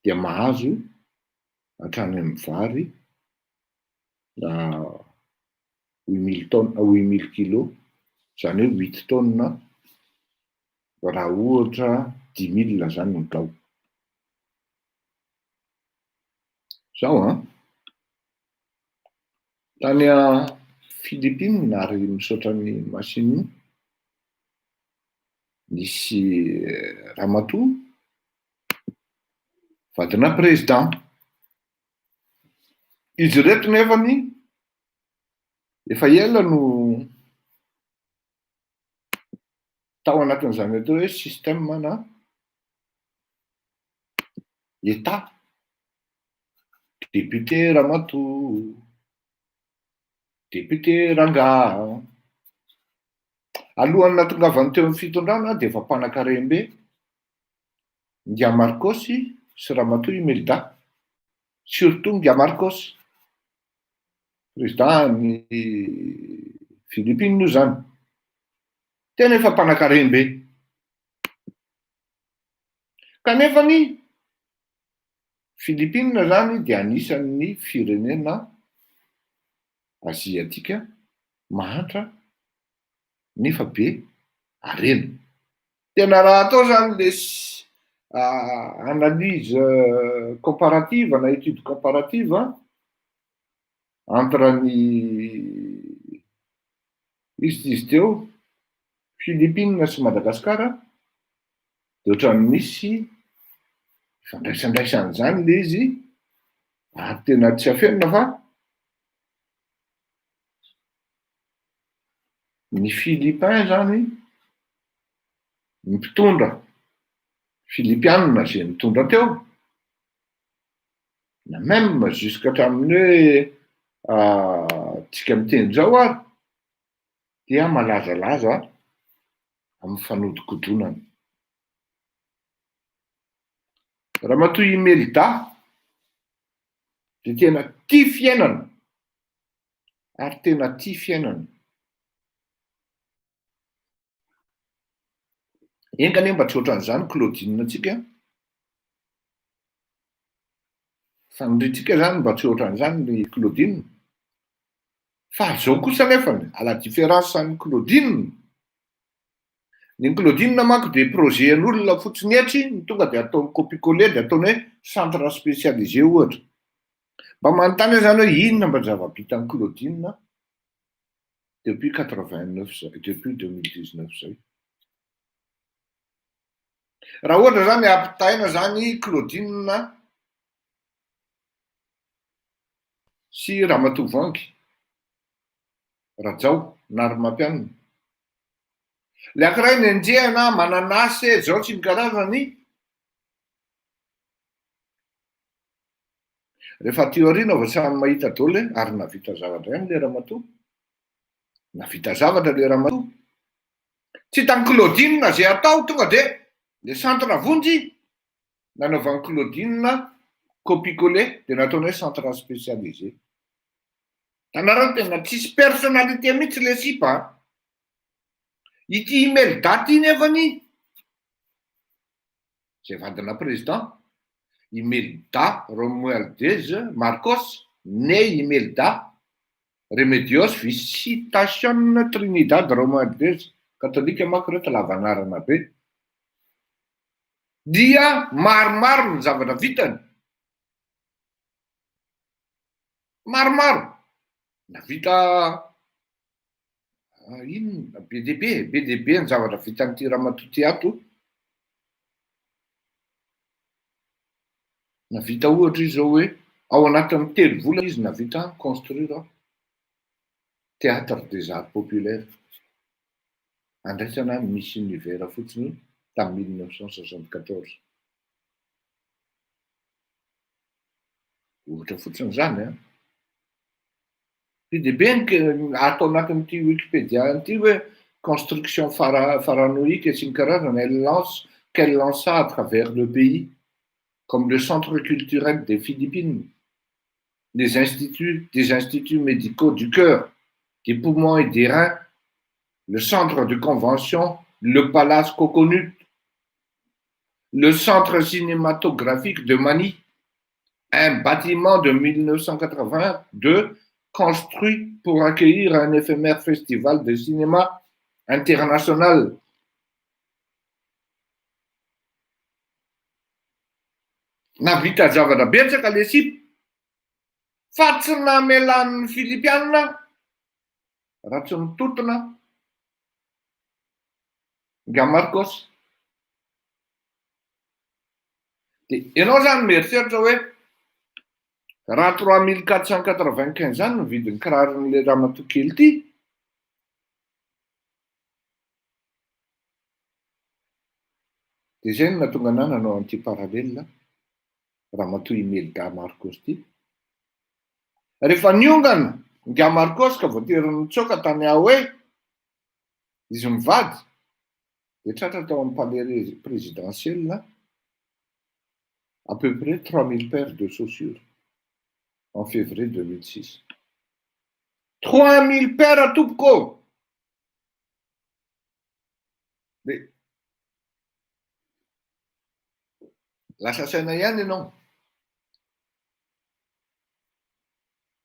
dia mahazo hatrany amin'ny vary 8000 tonnes, 8000 kilos, izany hoe huit tonnes raha ohatra 10 000 izany ny tao. Zao an, tany Philippines ary misaotra an'i Massimo, nisy ramatoa vadina président. Izy ireto nefany efa ela no tao anatin'izany atao hoe système na État, député ramatoa, député rangaha. Alohan'ny nahatongavany teo amin'ny fitondrana dia efa mpanankarem-be Ingahy Marcos sy ramatoa Imelda, surtout Ingahy Marcos, président ny Philippines io zany, tena efa mpanankarem-be. Kanefa ny Philippines zany dia anisan'ny firenena aziatika mahantra nefa be harena. Tena raha atao zany le analyse comparative na étude comparative entre ny izy izy teo Philippines sy Madagasikara dia ohatran'ny misy ifandraisandraisany izany le izy ary tena tsy afenina fa ny Philippins zany ny mpitondra filipianina zay nitondra teo na même jusqu'à hatramin'ny hoe tsika miteny zao ary dia malazalaza amin'ny fanodikodonana. Ramatoa Imelda dia tena tia fiainana ary tena tia fiainana. Enga anie mba tsy ohatran'izany Claudine antsika. Faniriantsika zany mba tsy ohatran'izany ry Claudine. Fa zao kosa nefany, à la différence an'i Claudine, ny an'i Claudine manko dia projet an'olona fotsiny etry no tonga dia ataony copie coller dia ataony hoe centre spécialisé ohatra. Mba manontany aho zany hoe inona mba zava-bitan'i Claudine depuis 89 zay, depuis 2019 zay. Raha ohatra zany ampitahaina zany Claudine sy Ramatoa Voahangy Rajaonarimampianina. Le ankiray nenjehana mananasy e, zao sy ny karazany. Rehefa aty aoriana vao samy mahita daholo hoe ary nahavita zavatra ihany le ramatoa. Nahavita zavatra le ramatoa. Tsy hitan'i Claudine zay atao tonga de le centre vonjy nanaovan'i Claudine copie coller de nataony hoe centre spécialisé. Tanareo tena tsisy personnalité mihitsy le sipa a. Ity Imelda ty nefany zay vadina président, Imelda Romualdez Marcos, née Imelda Remedios Visitacion Trinidad Romualdez, katolika manko reto lava anarana be, dia maromaro ny zavatra vitany. Maromaro. Navita inona be dia be e, be dia be ny zavatra vitan'ity ramatoa ity ato. Navita ohatra izy zao hoe ao anatin'ny telo volana izy navita construire théâtre des arts populaires. Andraisana Miss Univers fotsiny tamin'ny 1974. Ohatra fotsiny izany an. Be dia be ny ato anatin'ity Wikipedia ity hoe construction pharaonique sy ny karazany, elle lance, qu'elle lança à travers le pays, comme le centre culturel des Philippines, les instituts, des instituts médicaux du cœur, des poumons et des reins, le centre de convention, le palace Coconut, le centre cinématographique de Manille, un bâtiment de 1982 construit pour accueillir un éphémère festival de cinéma international. Nahavita zavatra betsaka le sipa fa tsy namelan'ny Filipiana raha tsy nitotona Nga Marcos. Dia ianao zany mieritreritra hoe raha 3495 zany ny vidin'ny kiraron'ilay ramatoa kely ity, dia izay no nahatonga anah nanao an'ity parallèle ramatoa Imelda Marcos ity. Rehefa niongana Nga Marcos ka voatery nitsoaka tany Hawaii izy mivady, dia tratra tao amin'ny palais présidentiel à peu près 3000 paires de chaussures en février 2006. 3000 paires tompoko ô! Dia lasa saina ihany ianao.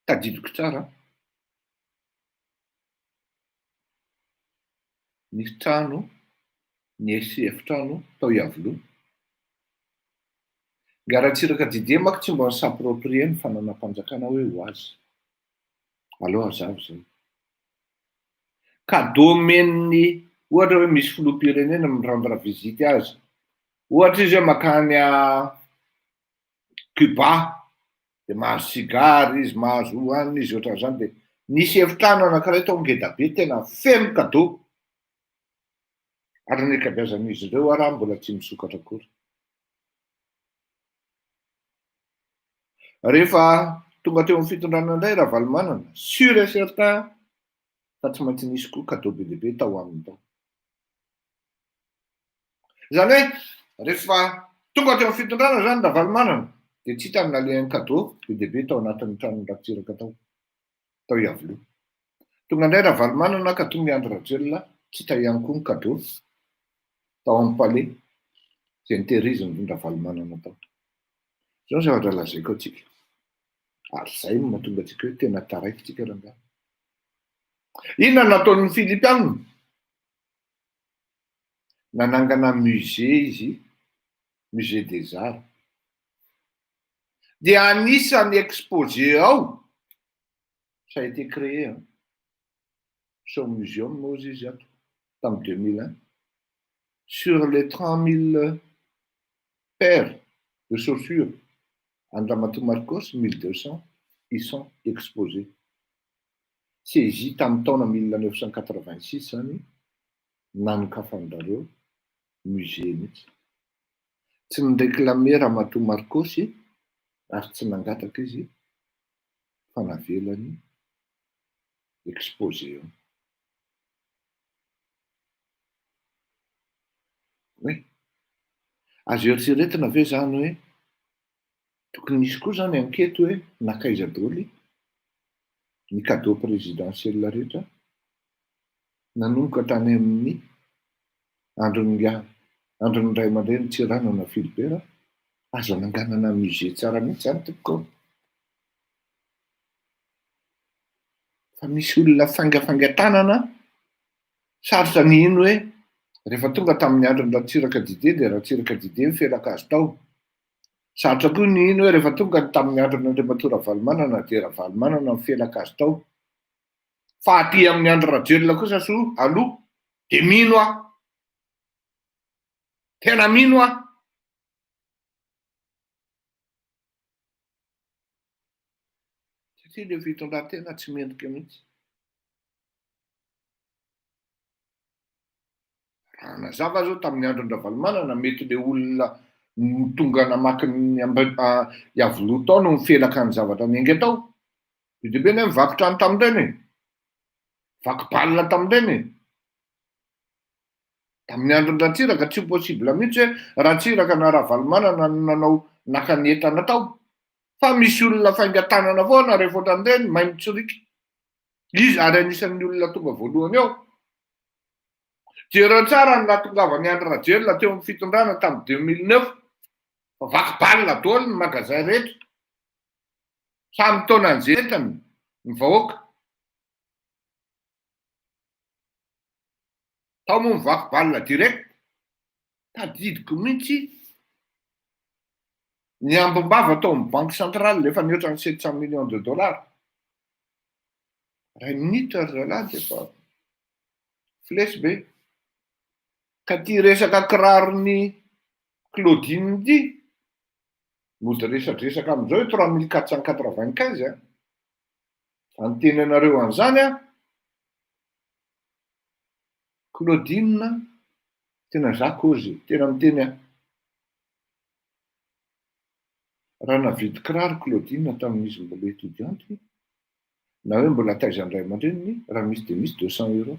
Tadidiko tsara. Nisy trano, nisy efitrano tao Iavoloha. Nga Ratsiraka Didier manko tsy mba ni-s'approprier ny fananam-panjakana hoe ho azy. Aleo hazava izay. Cadeau omen'ny, ohatra hoe misy filoham-pirenena mi-rendre visite azy. Ohatra izy hoe mankany Cuba, dia mahazo sigara izy, mahazo hohanina izy, ohatran'izany. Dia nisy efitrano anankiray tao ngedabe tena feno cadeau. Ary ny ankabeazan'izy ireo ara mbola tsy misokatra akory. Rehefa tonga teo amin'ny fitondrana indray Ravalomanana, sûr et certain fa tsy maintsy nisy koa cadeau be dia be tao aminy tao. Izany hoe rehefa tonga teo amin'ny fitondrana izany Ravalomanana dia tsy hita ny nalehan'ny cadeau be dia be tao anatin'ny tranon'i Ratsiraka tao, tao Iavoloha. Tonga indray Ravalomanana ka tonga i Andry Rajoelina, tsy hita ihany koa ny cadeau tao amin'ny palais izay notehirizin-dRavalomanana tao. Izao ny zavatra lazaiko antsika, ary izay no mahatonga antsika hoe tena taraiky tsika rangahy. Inona no nataon'ny Filipiana? Nanangana musée izy, musée des arts. Dia anisan'ny exposé ao, ça a été créé hein, son museum hozy izy ato, tamin'ny 2001, sur les 30 000 paires de chaussures an-dRamatoa Marcos, 1200 ils sont exposés. Saisie tamin'ny taona 1986 zany nanokafan-drareo musée mihitsy. Tsy ni-réclamer Ramatoa Marcos ary tsy nangataka izy fa navelany exposé eo. Oui. Azo eritreretina ve zany hoe tokony hisy koa zany enquête hoe nankaiza daholo? Ny cadeau présidentiel rehetra nanomboka tany amin'ny andron'ingahy, andron'ny ray aman-dreny Tsiranana Philibert, azo ananganana musée tsara mihitsy izany tompoko ô! Fa misy olona faingafaingan-tanana, sarotra ny hino hoe rehefa tonga tamin'ny andron'i Ratsiraka Didier dia Ratsiraka Didier nifelaka azy tao. Sarotra koa ny hino hoe rehefa tonga ny tamin'ny andron'Andriamatoa Ravalomanana dia Ravalomanana nifelaka azy tao. Fa aty amin'i Andry Rajoelina kosa soa aloha dia mino aho. Tena mino aho. Satria ilay fitondran-tena tsy mendrika mihitsy. Raha nazava zao tamin'ny andron-dRavalomanana mety le olona tonga namaky ny Iavoloha tao no nifelaka ny zavatra niainga tao. Be dia be anie ny vaky trano tamin'ireny e! Vaky balle tamin'ireny e! Tamin'ny andron-dRatsiraka tsy possible mihitsy hoe Ratsiraka na Ravalomanana no nanao naka ny entana tao. Fa misy olona faingan-tanana foana rehefa ohatran'ireny mahay mitsoriaka. Izy ary anisan'ny olona tonga voalohany eo. Jereo tsara ny nahatongavan'i Andry Rajoelina teo amin'ny fitondrana tamin'ny 2009 fa vaky balle daholo ny magasin rehetra. Samy taona an'izay entany ny vahoaka. Tao moa ny vaky balle direct. Tadidiko mihitsy ny ambim-bava tao amin'ny banque centrale efa nihoatra ny 700 millions de dollars. Ray minitra ry zalahy dia efa flesy be. Ka ty resaka kiraron'i Claudine ity, mody resadresaka amin'izao hoe 3495 an. Fa niteny anareo an'izany aho. Claudine, tena za kozy, tena miteny aho. Raha nahavidy kiraro Claudine tamin'izy mbola étudiante, na hoe mbola taizan'ny ray aman-dreniny, raha misy dia misy 200 euros,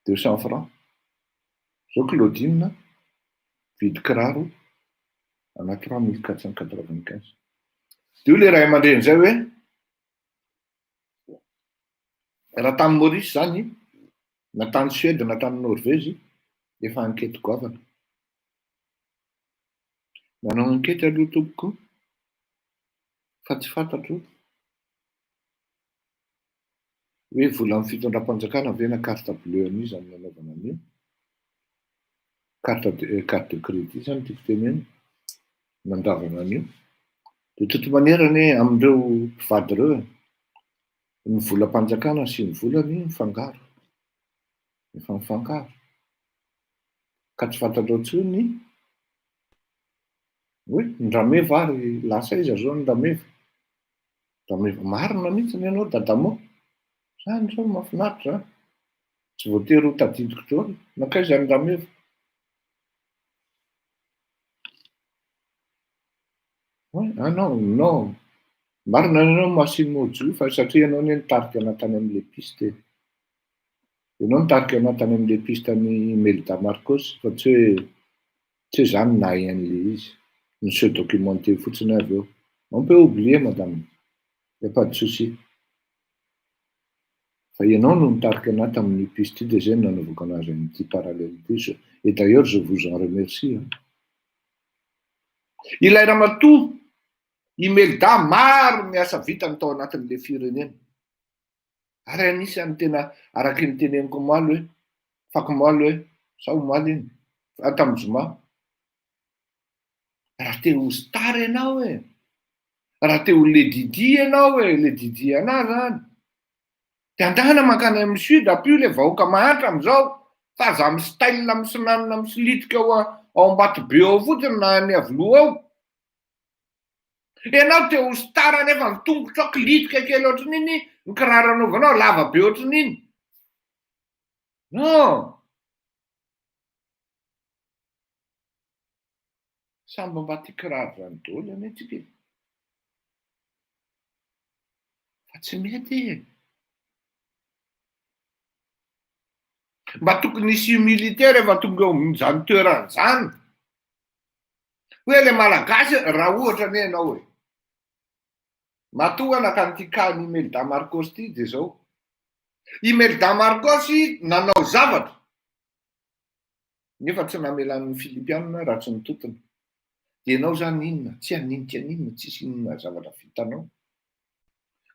200 francs. Zao Claudine mividy kiraro ana 3495. Dia hoy ilay ray aman-dreny izay hoe, raha tany Maurice izany, na tany Suède na tany Norvège, efa enquête goavana. Nanao enquête aloha tompoko fa tsy fantatro hoe volan'ny fitondram-panjakana ve na carte bleue an'iza no nanaovana an'io. Carte de carte de crédit zany tiako tenenina, nandavana an'io. De toute manière anie amin'ireo mpivady ireo e, ny volam-panjakana sy ny volany mifangaro, efa mifangaro. Ka tsy fantatrao intsony hoe ny rameva ary lasa aiza zao ny rameva? Rameva marina mihitsy ny anao Dadamo. Zany zao mahafinaritra an! Tsy voatery ho tadidiko daholo. Nankaiza ny rameva? Ah non, non. Marina ny anao Massimo Giu fa satria ianao anie nitarika anah tany amin'ilay piste e. Ianao nitarika anah tany amin'ilay piste an'i Imelda Marcos fa tsy hoe tsy hoe za no nahay an'ilay izy. Ni-se documenter fotsiny aho avy eo. On peut oublier madame, y a pas de souci. Fa ianao no nitarika anah tamin'io piste io dia izay no nanaovako anazy an'ity parallèle ity. Et d'ailleurs je vous en remercie an. Ilay ramatoa Imelda maro ny asa vitany tao anatin'ilay firenena. Ary anisan'ny tena araky ny teneniko omaly hoe, fakomaly hoe, sa omaly iny? Tamin'ny zoma. Raha te ho star ianao e, raha te ho Lady Di ianao e, Lady Diana zany, de andana mankany amin'ny sud ampio le vahoaka mahantra amizao fa aza mi style misinanina misilitika ao ao Ambatobe ao fotsiny na any Iavoloha ao. Ianao te ho star nefa ny tongotrao kilitika kely ohatran'iny, ny kiraro anaovanao lava be ohatran'iny. Non! Samby mba tia kiraro zany daholo anie tsika e. Fa tsy mety e. Mba tokony hisy humilité rehefa tonga eo amin'izany toerana izany. Hoe le malagasy raha ohatra anie ianao e. Matoa anaka an'ity cas an'i Imelda Marcos ity dia izao, Imelda Marcos nanao zavatra nefa tsy namelan'ny Filipiana raha tsy nitontona. Dia ianao izany inona? Tsy haninika an'inona, tsisy inona zavatra vitanao.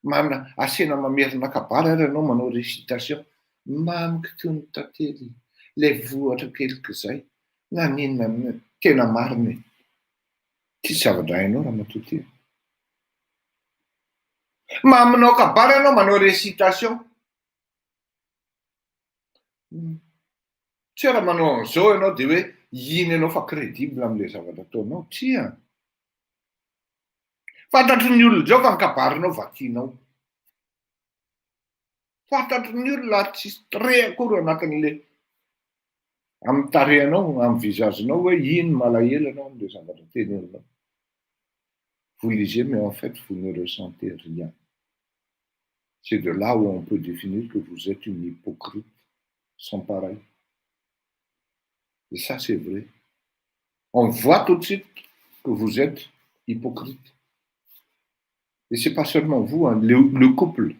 Mana, asena mamerina kabary ary ianao manao récitation, mamiko toy ny tantely ilay vohitra keliko izay, na n'inona n'inona, tena marina e! Tsisy zavatra hainao ramatoa ty a! Maminao kabary ianao manao récitation. Tsy hoe raha manao an'izao ianao dia hoe iny ianao fa crédible amin'ilay zavatra ataonao. Tsia. Fantatry ny olona izao fa ny kabarinao vakianao. Fantatry ny olona ary tsisy trait akory ao anatin'le amin'ny tarehinao, amin'ny visage-nao hoe iny malahelo ianao amin'ilay zavatra teneninao. Vous lisez mais en fait vous ne ressentez rien. C'est de là où on peut définir que vous êtes une hypocrite sans pareil. Et ça c'est vrai. On voit tout de suite que vous êtes hypocrite. Et c'est pas seulement vous, hein, le, le couple.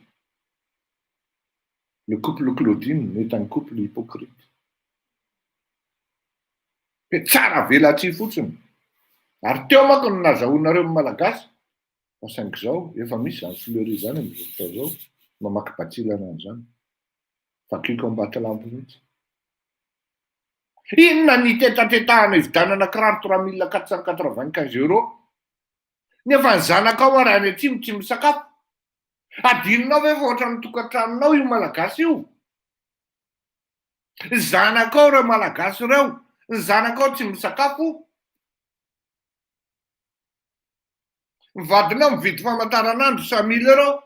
Le couple Claudine est un couple hypocrite. Hoe tsara velatsihy fotsiny. Ary teo manko no nazahoanareo ny Malagasy fa saingy izao efa misy izany fleury izany amin'izao fotoana izao mamaky batsilana an'izany. Vakiko ambatolampy mihitsy. Inona ny itetatetahana hividianana kiraro 3495 euros nefa ny zanakao ary any atsimo tsy misakafo? Adinonao ve fa ohatran'ny tokantranonao io Malagasy io? Ny zanakao ireo Malagasy ireo, ny zanakao tsy misakafo, ny vadinao mividy famantaranandro 100000 euros,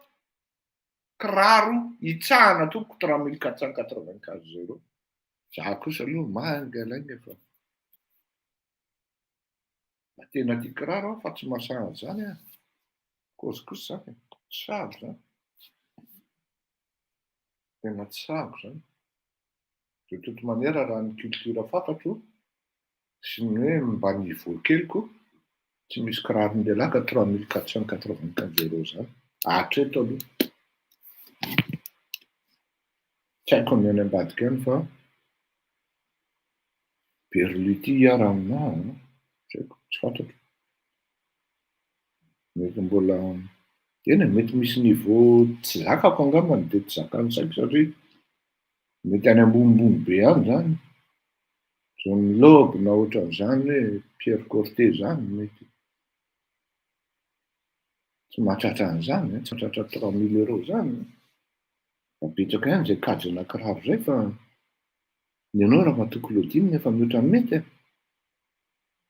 kiraro hitsahana tompoko 3495 euros. Za kosa aloha manga lainga fa mba tena tia kiraro aho fa tsy mahasahy an'izany aho. Kozy kosa zany e, tsy sahako zany. Tena tsy sahako zany. De toute manière raha ny culture fantatro sy ny hoe mba niveau keliko, tsy misy kiraron'ny lehilahy ka 3495 euros zany. Hatreto aloha. Tsy haiko ny any ambadika any fa Berluti ary aminahy an, tsy haiko, tsy fantatro. Mety mbola, eny e, mety misy niveau tsy zakako angambany dia tsy zakan'ny saiko satria mety any ambonimbony be any zany, John Lobb na ohatran'izany hoe Pierre Corté zany mety tsy mahatratra an'izany an, tsy mahatratra 3000 euros zany an, fa betsaka ihany izay kajina kiraro izay fa ny anao Ramatoa Claudine efa mihoatra ny mety an.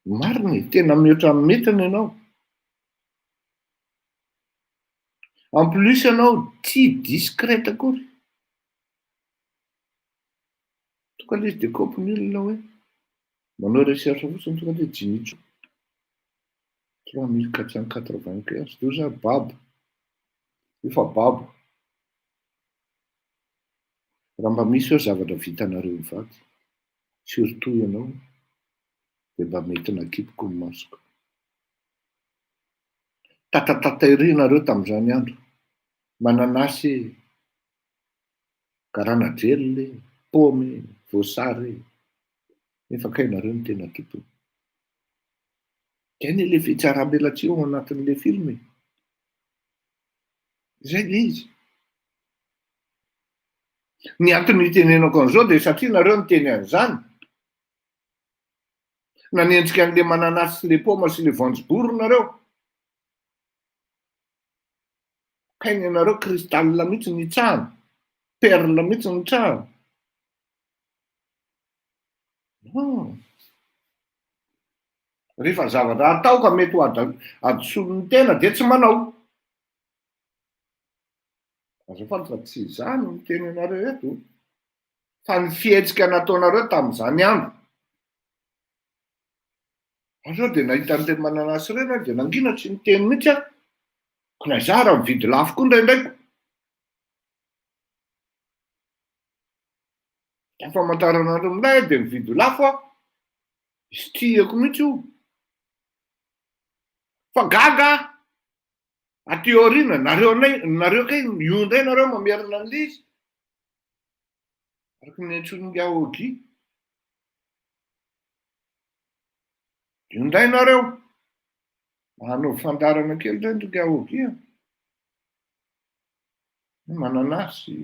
Marina e, tena mihoatra ny mety ny anao. En plus ianao tsy discrète akory. Tonga ilay izy dia kopy ny olona hoe manao recherche fotsiny tonga dia Jimmy Choo. 3495, doza babo. Efa babo. Raha mba misy hoe zavatra vitanareo mivady, surtout ianao, dia mba mety nakipiko ny masoko. Tatatata ery nareo tamin'izany andro. Mananasy e, garana-drelona e, paoma e, voasary e. Nefa kay nareo no tena tompony. Zay anie le fihatsaram-belatsihy ao anatin'le film e. Zay le izy. Ny antony itenenako an'izao dia satria nareo niteny an'izany. Nanenjika an'le mananasy sy le paoma sy le voanjobory nareo. Kay ny anareo cristal mihitsy ny itsahana, perle mihitsy ny itsahana. Non. Rehefa zavatra atao ka mety ho hadisoan'ny tena dia tsy manao. Azafady fa tsy izaho no miteny anareo eto fa ny fihetsika nataonareo tamin'izany andro. Aho zao dia nahita an'ireny mananasy ireny aho dia nangina tsy niteny mihitsy aho. Ko na izaho raha mividy lafo koa indraindraiko. Ny famantaranandro milay aho dia mividy lafo aho. Izy tiako mihitsy io. Fa gaga aho. Aty aoriana, nareo anay, nareo kay, io indray nareo mamerina an'ilay izy. Araka ny niantsoan'ingahy Ogi. Io indray nareo. Manao fandaharana kely indray ry ingahy Ogi a. Mananasy.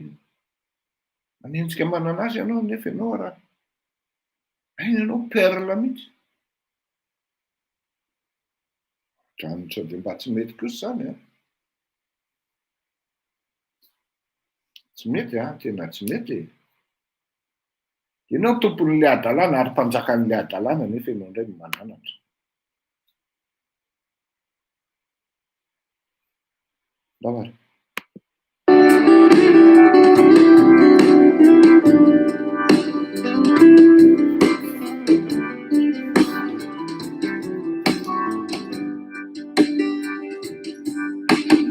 Manenjika mananasy ianao nefa ianao raha hainy ianao perle mihitsy. Ohatran'ny sao dia mba tsy mety kosa izany an. Tsy mety an, tena tsy mety e. Ianao tompon'ilay hadalana ary mpanjakan'ilay hadalana nefa ianao indray no mananatra. Ndao ary.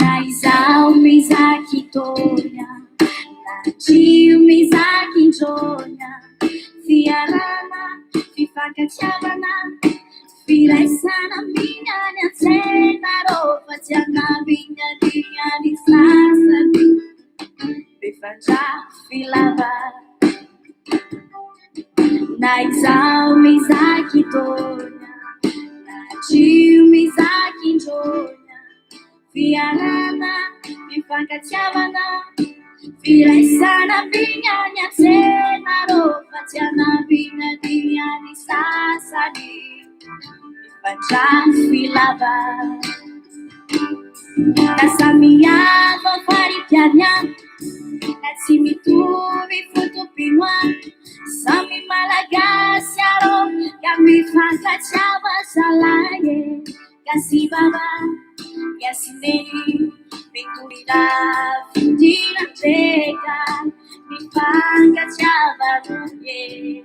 Na izaho mizaky taona, na trio mizaky indrona, fiarahana, fifankatiavana, Firaisana miany an-tsena rô fa tsy anabinadinan'ny sasany Mifandrafy lava Na izaho mizaky taona Na trio mizaky indrona Fiarahana, fifankatiavana, firaisana miany an-tsena rô fa tsy anabinadinan'ny sasany Mifandrafy lava Na samihafa fari-piainana Na tsy mitovy foto-pinoana Samy Malagasy arô ka mifankatiava zalahy e Gasy baba, gasy neny, mitovy lafindrina ndreka, mifankatiava rony e,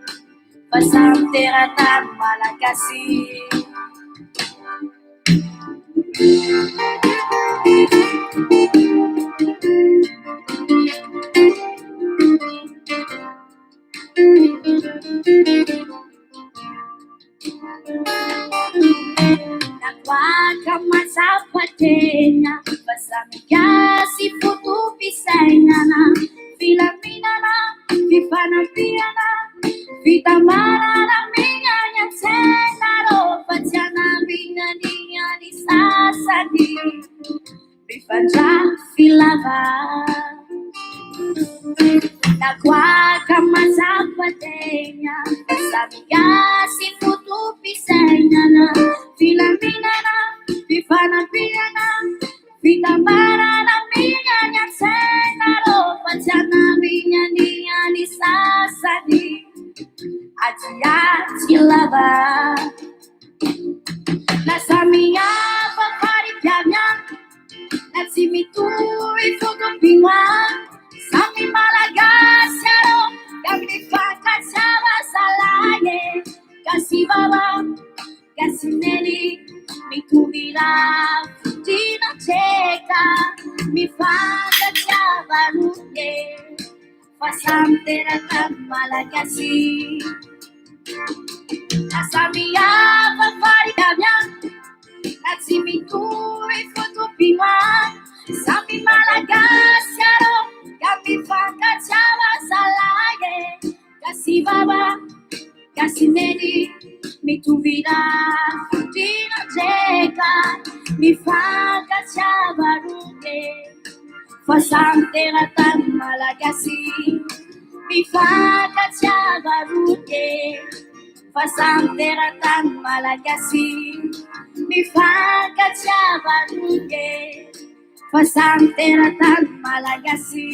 fa samy teratany malagasy. Nakoaka mazava tena fa samy gasy foto-pisainana, filaminana, fifanampiana, fitambarana miany an-tsena rô fa tsy anambinan'ny any sasany mifandrafy lava. Nakoaka mazava tena fa samy gasy foto-pisainana, filaminana, fifanampiana, fitambarana miany an-tsena rô fa tsy anambinan'ny any sasany adiady lava. Na samihafa fari-piainana Na tsy mitovy foto-pinoana Samy Malagasy arô Ka mifankatiava zalahy e Gasy baba, gasy neny Mitovy lafindrina treka Mifankatiava rony e Fa samy teratany Malagasy Na samihafa fari-piainana Na tsy mitovy foto-pinoana Samy Malagasy arô Ka mifankatiava zalahy e Gasy baba, gasy neny Mitovy lafindrina ndreka Mifankatiava rony e Fa samy teratany Malagasy Mifankatiava rony e Fa samy teratany Malagasy Mifankatiava rony e Fa samy teratany Malagasy.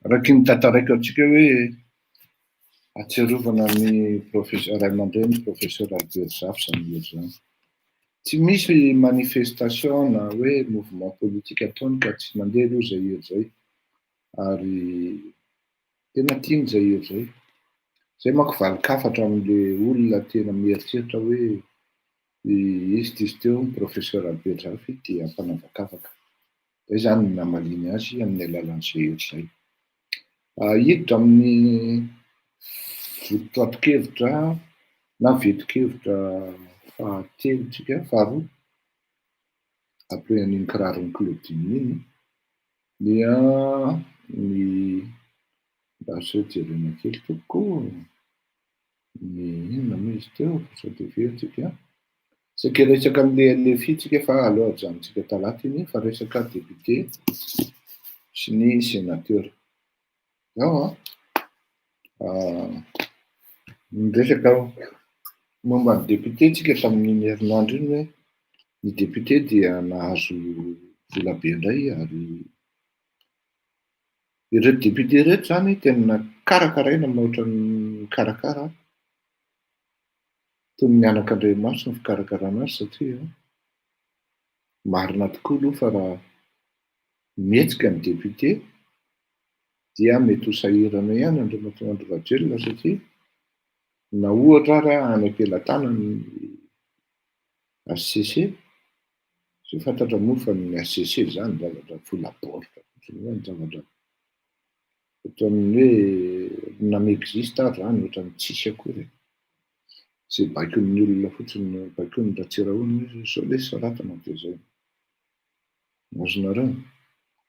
Araky ny tantaraiko antsika hoe ahatsiarovana ny professeur ray aman-dreny professeur Albert Zafy izany hira izany. Tsy misy manifestation na hoe mouvement politique ataony ka tsy mandeha aloha izay hira izay ary tena tiany izay hira izay. Izay manko valin-kafatra amin'ilay olona tena mieritreritra hoe izy diso teo ny professeur Albert Zafy dia mpanavakavaka. Izay izany no namaliany azy amin'ny alalan'izay hery izay. Hiditra amin'ny votoatin-kevitra na vetin-kevitra fahatelo tsika, faharoa, après an'iny kiraron'i Claudine iny, dia ny lasa jerena kely tompoko ny inona moa izy teo fa sao dia very tsika. Saika hiresaka amin'ilay LFI tsika fa aleo ajanontsika talata iny fa resaka député sy ny sénateur. Zao an, niresaka momba ny député tsika tamin'iny herinandro iny hoe ny député dia nahazo vola be indray ary ireto député ireto zany tena karakaraina mihoatra ny mikarakara toy ny anakandriamaso ny fikarakarana azy satria marina tokoa aloha fa raha mihetsika ny député dia mety ho sahirana ihany Andriamatoa Andry Rajoelina satria na ohatra ary any am-pelatanany ny HCC, izay fantatra moa fa ny HCC izany zavatra vola baoritra fotsiny izany, zavatra ohatran'ny hoe na mi-existe ary izany ohatran'ny tsisy akory e. Izay baikon'ny olona fotsiny, baikon'ny Ratsirahonana hoe izao ilay soratana dia izay. Azonareo?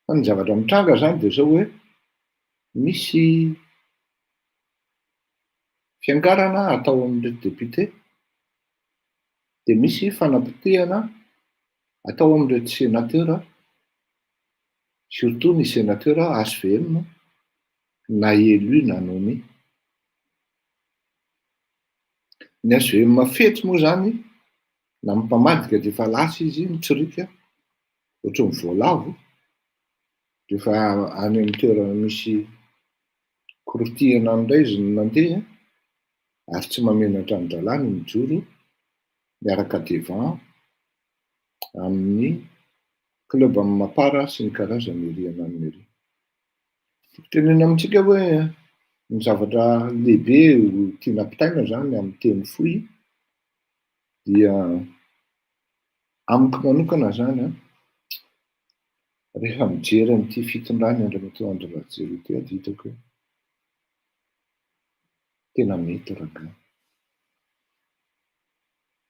Fa ny zavatra mitranga izany dia izao hoe misy fiangarana atao amin'ireto député dia misy fanapotehana atao amin'ireto sénateur, surtout ny sénateur HVM na élu na nommé. Ny HVM fetsy moa izany na mpamadika dia efa lasa izy mitsoriaka ohatran'ny voalavo dia efa any amin'ny toerana misy korotihana any indray izy no nandeha ary tsy mahamenatra an-drahalahy ny mijoro miaraka devant amin'ny club amin'ny mapar sy ny karazany ery ananona ery. Tiako tenenina amintsika hoe ny zavatra lehibe ho tiana ampitaina izany amin'ny teny fohy dia amiko manokana izany an, rehefa mijery an'ity fitondran'i Andriamatoa Andry Rajoelina ity aho dia hitako hoe tena mety rangahy,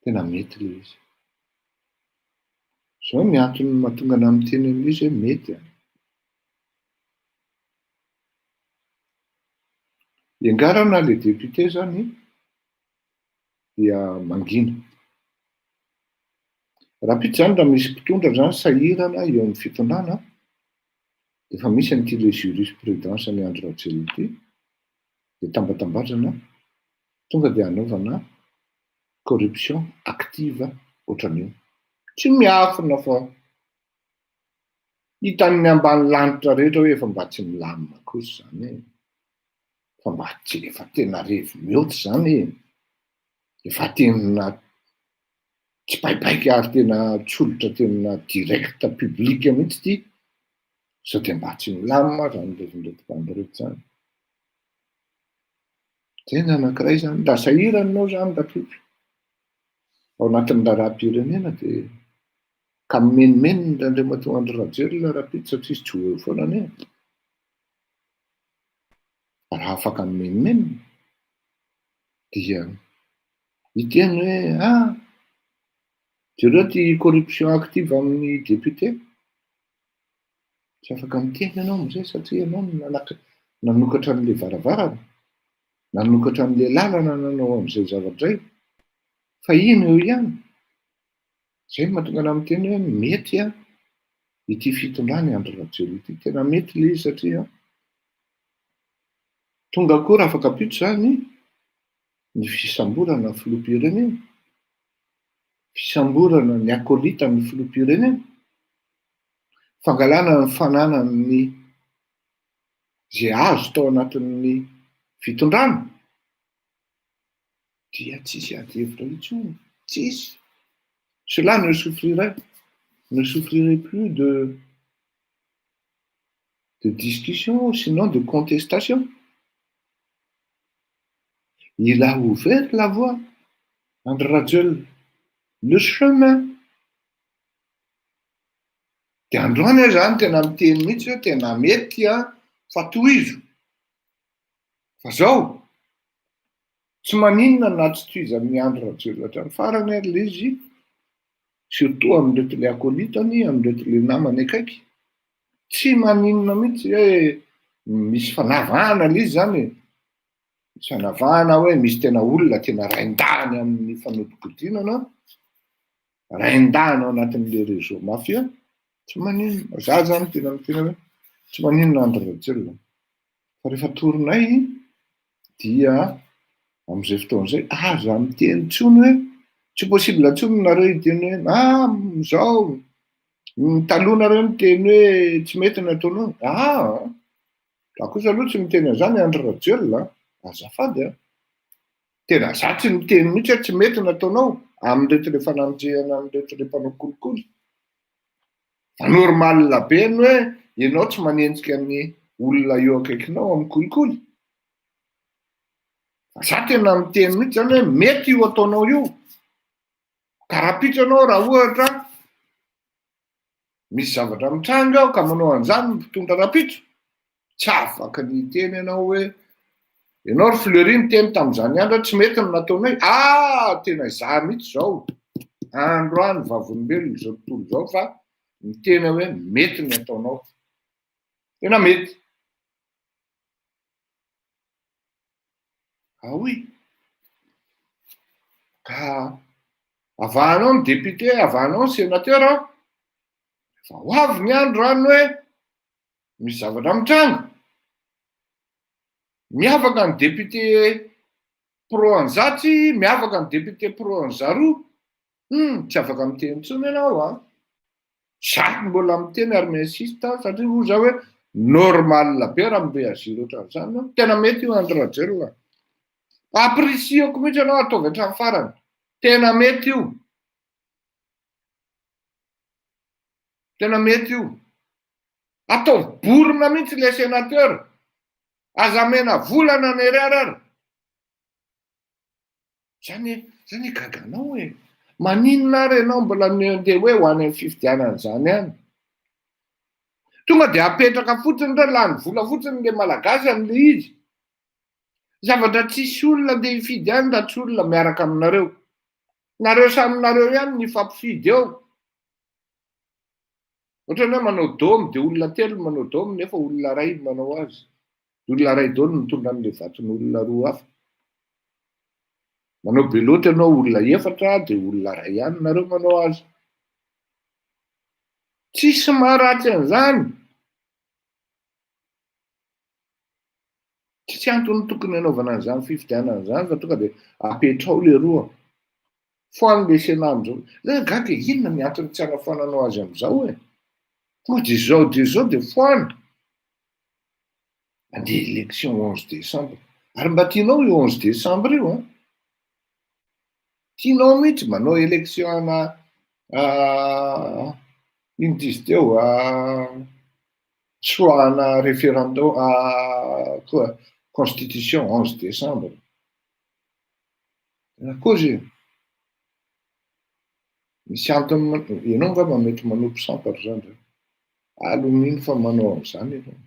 tena mety ilay izy. Izao ny antony mahatonga anah miteny an'ilay izy hoe mety an. Iangarana le député zany dia mangina. Rahampitso zany raha misy mpitondra zany sahirana eo amin'ny fitondrana dia efa misy an'ity le jurisprudence an'i Andry Rajoelina ity dia tambatambazana tonga dia hanaovana corruption active ohatran'io. Tsy miafina fa hitan'ny ambany lanitra rehetra hoe efa mba tsy milamina kosa izany e. Fa mba tsy efa tena revy mihoatra izany e. Efa tena tsipaipaika ary tena tsolotra tena direct public mihitsy ity. Sao dia mba tsy milamina izany revin'ireto bandy ireto izany. Izay ny anankiray izany. Raha sahirana ianao izany Rakoto, ao anatin'ny raharaham-pirenena dia ka mimenomenona Andriamatoa Andry Rajoelina rahampitso satria izy tsy ho eo foana anie. Raha afaka mimenomenona dia hiteny hoe ah, jereo ty corruption active amin'ny député. Tsy afaka miteny ianao amin'izay satria ianao no nanokatra an'ilay varavarana, nanokatra an'ilay lalana nanao an'izay zavatra izay. Fa iny eo ihany. Izay no mahatonga anah miteny hoe mety an ity fitondrana i Andry Rajoelina ity. Tena mety ilay izy satria tonga koa raha afaka ampitso izany ny fisamborana ny filoham-pirenena, fisamborana ny acolyte ny filoham-pirenena, fangalana ny fananany izay azo tao anatin'ny fitondrana. Dia tsisy ady hevitra intsony, tsisy. Cela ne souffrirait, ne souffrirait plus de de discussion sinon de contestation. Il a ouvert la voie, Andry Rajoelina, le chemin. De androany aho zany tena miteny mihitsy hoe tena mety an, fa tohizo. Fa zao, tsy maninona na tsy tohizan'i Andry Rajoelina hatramin'ny farany ary le izy, surtout amin'ireto le acolyte-ny, amin'ireto le namany akaiky, tsy maninona mihitsy hoe misy fanavahana le izy zany e, misy fanavahana hoe misy tena olona tena rain-dahiny amin'ny fanodikodinana, rain-dahiny ao anatin'le réseau mafia, tsy maninona, za zany tena miteny hoe tsy maninona Andry Rajoelina. Fa rehefa torinay dia amin'izay fotoana izay aza miteny intsony hoe tsy possible intsony nareo hiteny hoe ah zao taloha nareo niteny hoe tsy mety ny ataonao. Ah, za kosa aloha tsy miteny an'izany Andry Rajoelina a, azafady a. Tena za tsy miteny mihitsy hoe tsy mety ny ataonao amin'ireto le fanenjehana an'ireto le mpanao kolikoly. Fa normal be ny hoe ianao tsy manenjika ny olona eo akaikinao amin'ny kolikoly. Fa za tena miteny mihitsy zany hoe mety io ataonao io. Ka rahampitso ianao raha ohatra misy zavatra mitranga ao ka manao an'izany ny mpitondra rahampitso, tsy afaka ny hiteny ianao hoe ianao ry Fleury niteny tamin'izany andro hoe tsy mety ny nataonay, ah tena izaho mihitsy izao androany vavolombelona izao tontolo izao fa miteny aho hoe mety ny ataonao, tena mety. Ah oui, ka avahanao ny député, avahanao ny sénateur, fa ho avy ny andro any hoe misy zavatra mitranga, miavaka ny député pro an'izatsy, miavaka ny député pro an'izaroa, hum, tsy afaka miteny intsony ianao an! Za mbola miteny ary mi-insiste satria hoy za hoe normal be raha mi-réagir ohatran'izany an, tena mety io Andry Rajoelina, ampirisihako mihitsy ianao ataovy hatramin'ny farany, tena mety io. Tena mety io. Ataovy borona mihitsy le sénateur. Aza amena vola na ny ariary ary. Zany zany gaga anao e. Maninona ary ianao mbola andeha hoe ho any amin'ny fifidianana izany any? Tonga dia apetraka fotsiny ireo, lany vola fotsiny le malagasy amin'le izy. Zavatra tsisy olona andeha hifidy any raha tsy olona miaraka aminareo. Nareo samy nareo ihany no hifampifidy eo. Ohatran'ny hoe manao dômy dia olona telo no manao dômy nefa olona iray no manao azy. Dia olona iray daholo no mitondra an'ilay vaton'olona roa hafa. Manao belote ianao olona efatra dia olona iray ihany nareo manao azy. Tsisy maharatsy an'izany. Tsisy antony tokony hanaovana an'izany fifidianana izany fa tonga dia apetrao leroa. Foano le Sénat amin'izao. Za gaga e, inona ny antony tsy hanafoananao azy amin'izao e? Tonga dia izao dia izao dia foano. Andeha élection 11 décembre. Ary mba tianao io 11 décembre io an? Tianao mihitsy manao élection ana ino ty izy teo choix-na référendum koa constitution 11 décembre. Kozy e. Misy antony ianao angamba mety manompo sampy ry zandry. Aleo mino fa manao an'izany ianao.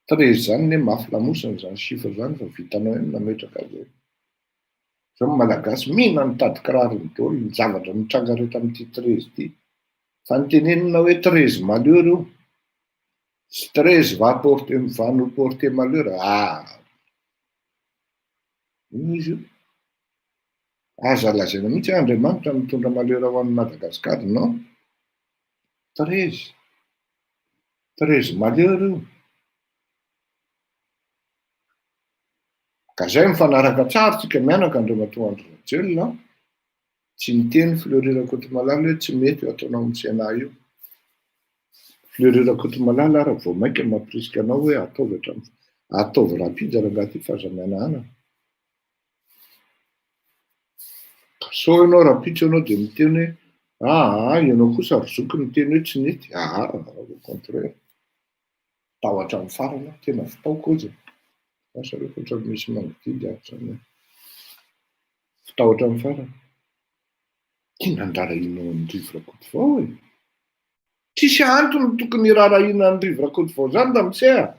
13 zany ne mafy lamosina zany chiffre zany fa vitanao ihany nametraka azy eo. Zao ny malagasy mihina ny tady kirarony daholo ny zavatra mitranga rehetra amin'ity 13 ity. Fa ny tenenina hoe 13 malheur io. Sy 13 va porter va nous porter malheur. Ah. Ino izy io? Aza lazaina mihitsy hoe Andriamanitra mitondra malheur ho an'i Madagasikara, non. 13. 13 malheur io. Ka zay mifanaraka tsara tsika mianaka Andriamatoa Andry Rajoelina an. Tsy niteny Fleury Rakotomalala hoe tsy mety io ataonao amin'ny Sénat io. Fleury Rakotomalala ary vao mainka mampirisika anao hoe ataovy hatramin'ny ataovy rapide rangahy ty fa aza mihanahana. Ka sao ianao rahampitso ianao dia miteny hoe aa ianao kosa ry zoky niteny hoe tsy nety. Aa au contraire. Tao hatramin'ny farany aho, tena fitaoko izy e. Asa aloha fa ohatran'ny misy mangidihidy ato izany an. Fitao hatramin'ny farany. Inona ny raharahianao an'i Rivo Rakotovao e? Tsisy antony tokony hiraharahiana an'i Rivo Rakotovao zany ramose a!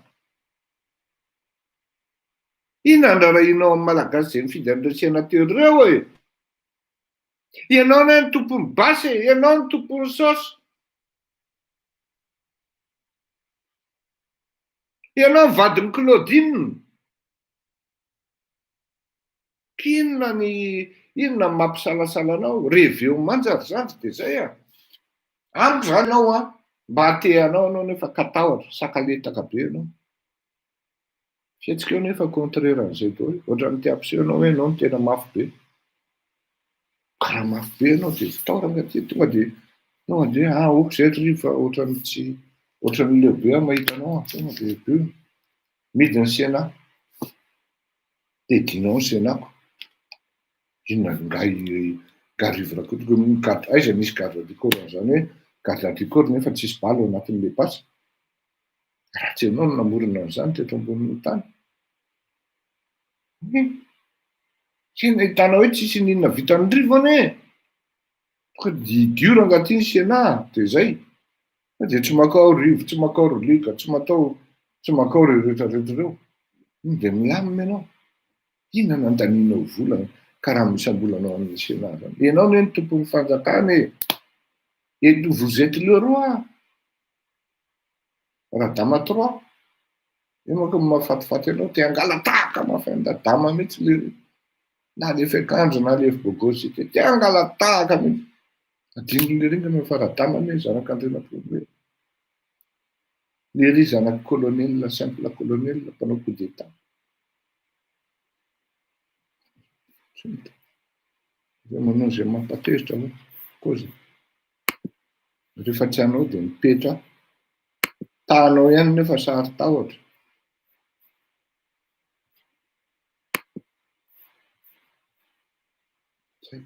Inona ny raharahianao amin'ny Malagasy izay nifidy an'ireo sénateur ireo e? Ianao anie no tompon'ny basy e, ianao no tompon'ny saosy. Ianao no vadin'i Claudine. K'inona ny inona ny mampisalasala anao? Reveo manja ry zandry dia zay a! Amiko zany ianao an, mba te hanao ianao nefa katahotra, sakaletaka be ianao. Fihetsika eo nefa contraire an'izay daholo, ohatran'ny te hampiseho ianao hoe ianao no tena mafy be. Ka raha mafy be ianao dia fitaorana aty, tonga dia tonga dia ah ok zay ry fa ohatran'ny tsy ohatran'ny leo be aho mahita anao an, tonga dia boum, midy ny Sénat. Tedinao ny Sénat-ko. Inona ngahy ngahy Rivo Rakoto ko garde aiza misy garde du corps an'izany hoe garde du corps nefa tsisy bala ao anatin'ilay basy? Raha tsy ianao no namorona an'izany teto ambonin'ny tany. Hum. Tsy nahitana hoe tsisy n'inona vitan'i Rivo anie e. Tonga dia dur angaha ty ny Sénat dia zay. Fa dia tsy mankao Rivo, tsy mankao ry Luc, tsy matao, tsy mankao ireo rehetra rehetra ireo. Iny dia milamina ianao. Inona no andanianao vola karama isam-bolanao amin'ny Sénat zany? Ianao anie no tompon'ny fanjakana e. Et vous êtes le roi. Radama trois. Io manko no mahafatifaty anao, te hangala-tahaka mafy an-dRadama mihitsy lery. Na alefa akanjo na alefa bogosy, te hangala-tahaka mihitsy. Adinon'i Lery angamba fa Radama anie zanak'Andrianampoinimerina. Lery zanak'i colonel, simple colonel, mpanao coup d'état. Zay manao izay mampatezitra aloha, koa zay. Rehefa tsy hanao dia mipetraha. Tahanao ihany nefa saro-tahotra. Zay.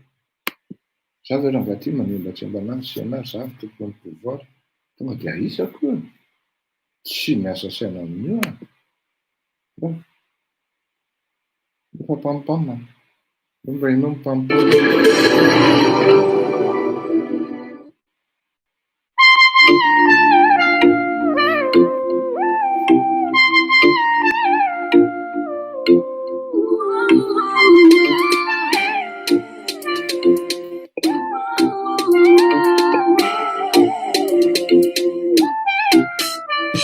Za ve rangahy ty manembatsembana azy sy anah, za no tompon'ny pouvoir, tonga dia ahisako io e! Tsy miasa saina amin'io aho. Bon. Efa pampam a. Mba ianao mipampam.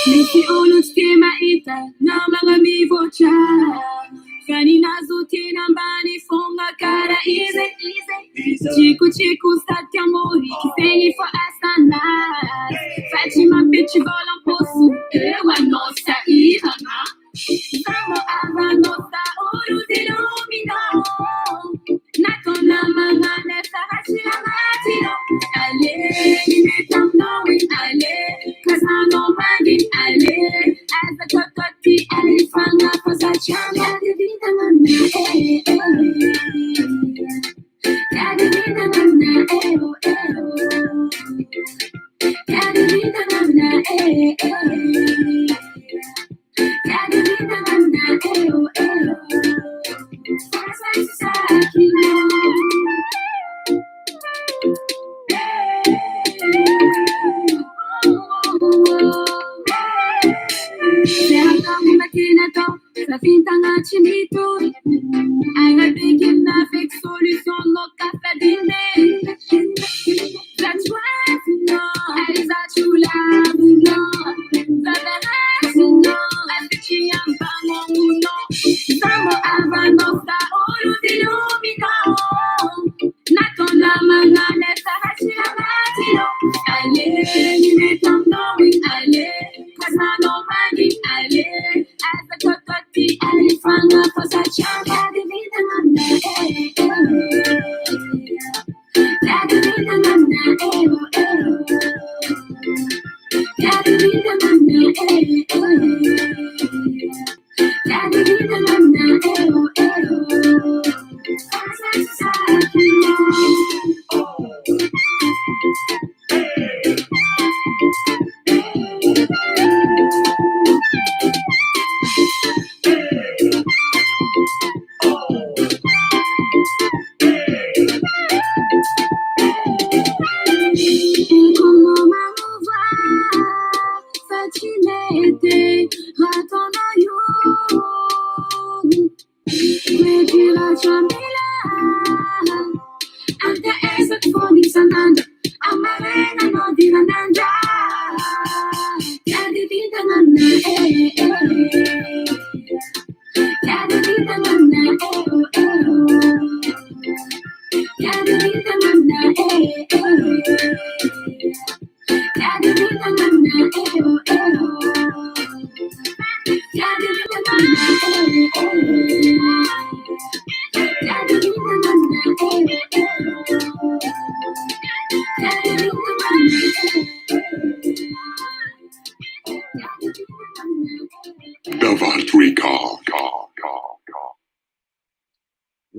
Misy olo tsy tia mahita namagna mivoatra Fa ny nazo tena ambany fogna kara izy Tsikotsiko sady amory kisegny fô asanazy Fa tsy mampiditry vôla am-paosy eo anao sahiragna Vamo avanao sa olo velominao Natao namagna nefa ratsy agnatinao Allez ny mety aminao igny allez Kazanao mangigny allez Aza atao ty alifagna fa za tsy ampy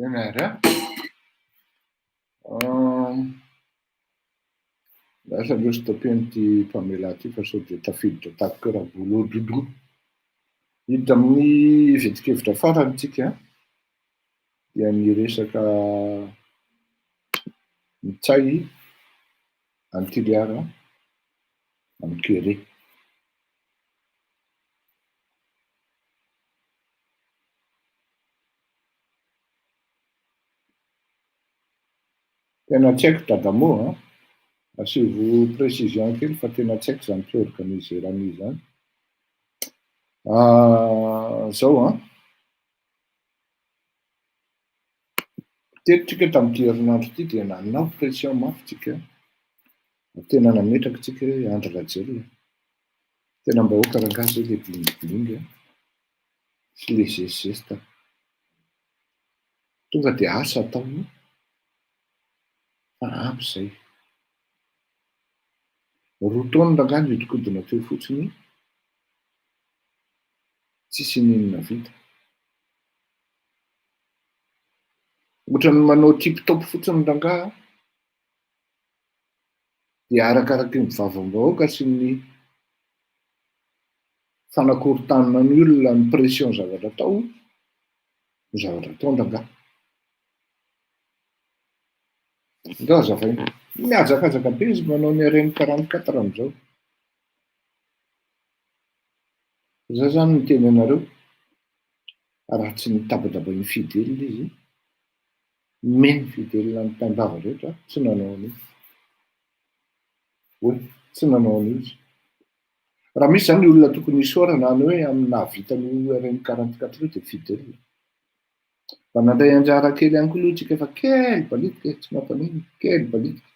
Eny ary a. Lasa aloha stopper-n'ity mpamela ity fa sao dia tafiditra tampoka eo Rabolo Doudou. Hiditra amin'ny vetin-kevitra farany tsika dia ny resaka Ntsay any Toliara any Kere. Tena tsy haiko Dadamo a! Asivo précision kely fa tena tsy haiko zany mpi-organiser an'io zany. Zao an, teto tsika tamin'ity herinandro ity dia nanao pression mafy tsika, tena nametraka tsika hoe Andry Rajoelina, tena mba aoka rangahy zay le bling bling sy le geste. Tonga dia asa atao io fa ampy izay. Roa taona rangahy nihodinkodina teo fotsiny, tsisy n'inona vita. Ohatran'ny manao tip top fotsiny rangahy dia arakaraky ny vavam-bahoaka sy ny fanakorontanana ny olona ny pression zavatra atao no zavatra ataon-drangahy. Ndao hazavaina. Mihazakazaka be izy manao ny RN 44 amin'izao. Za zany miteny anareo, raha tsy nitabatabain'i Fidèle izy, memy Fidèle ny taim-bava rehetra, tsy nanao an'io. Hoe tsy nanao an'io izy. Raha misy zany olona tokony hisaorana any hoe amin'ny nahavita an'io RN 44 io dia Fidèle. Mba nandray anjara kely ihany koa aloha tsika fa kely balitika e, tsy mampaninona, kely balitika.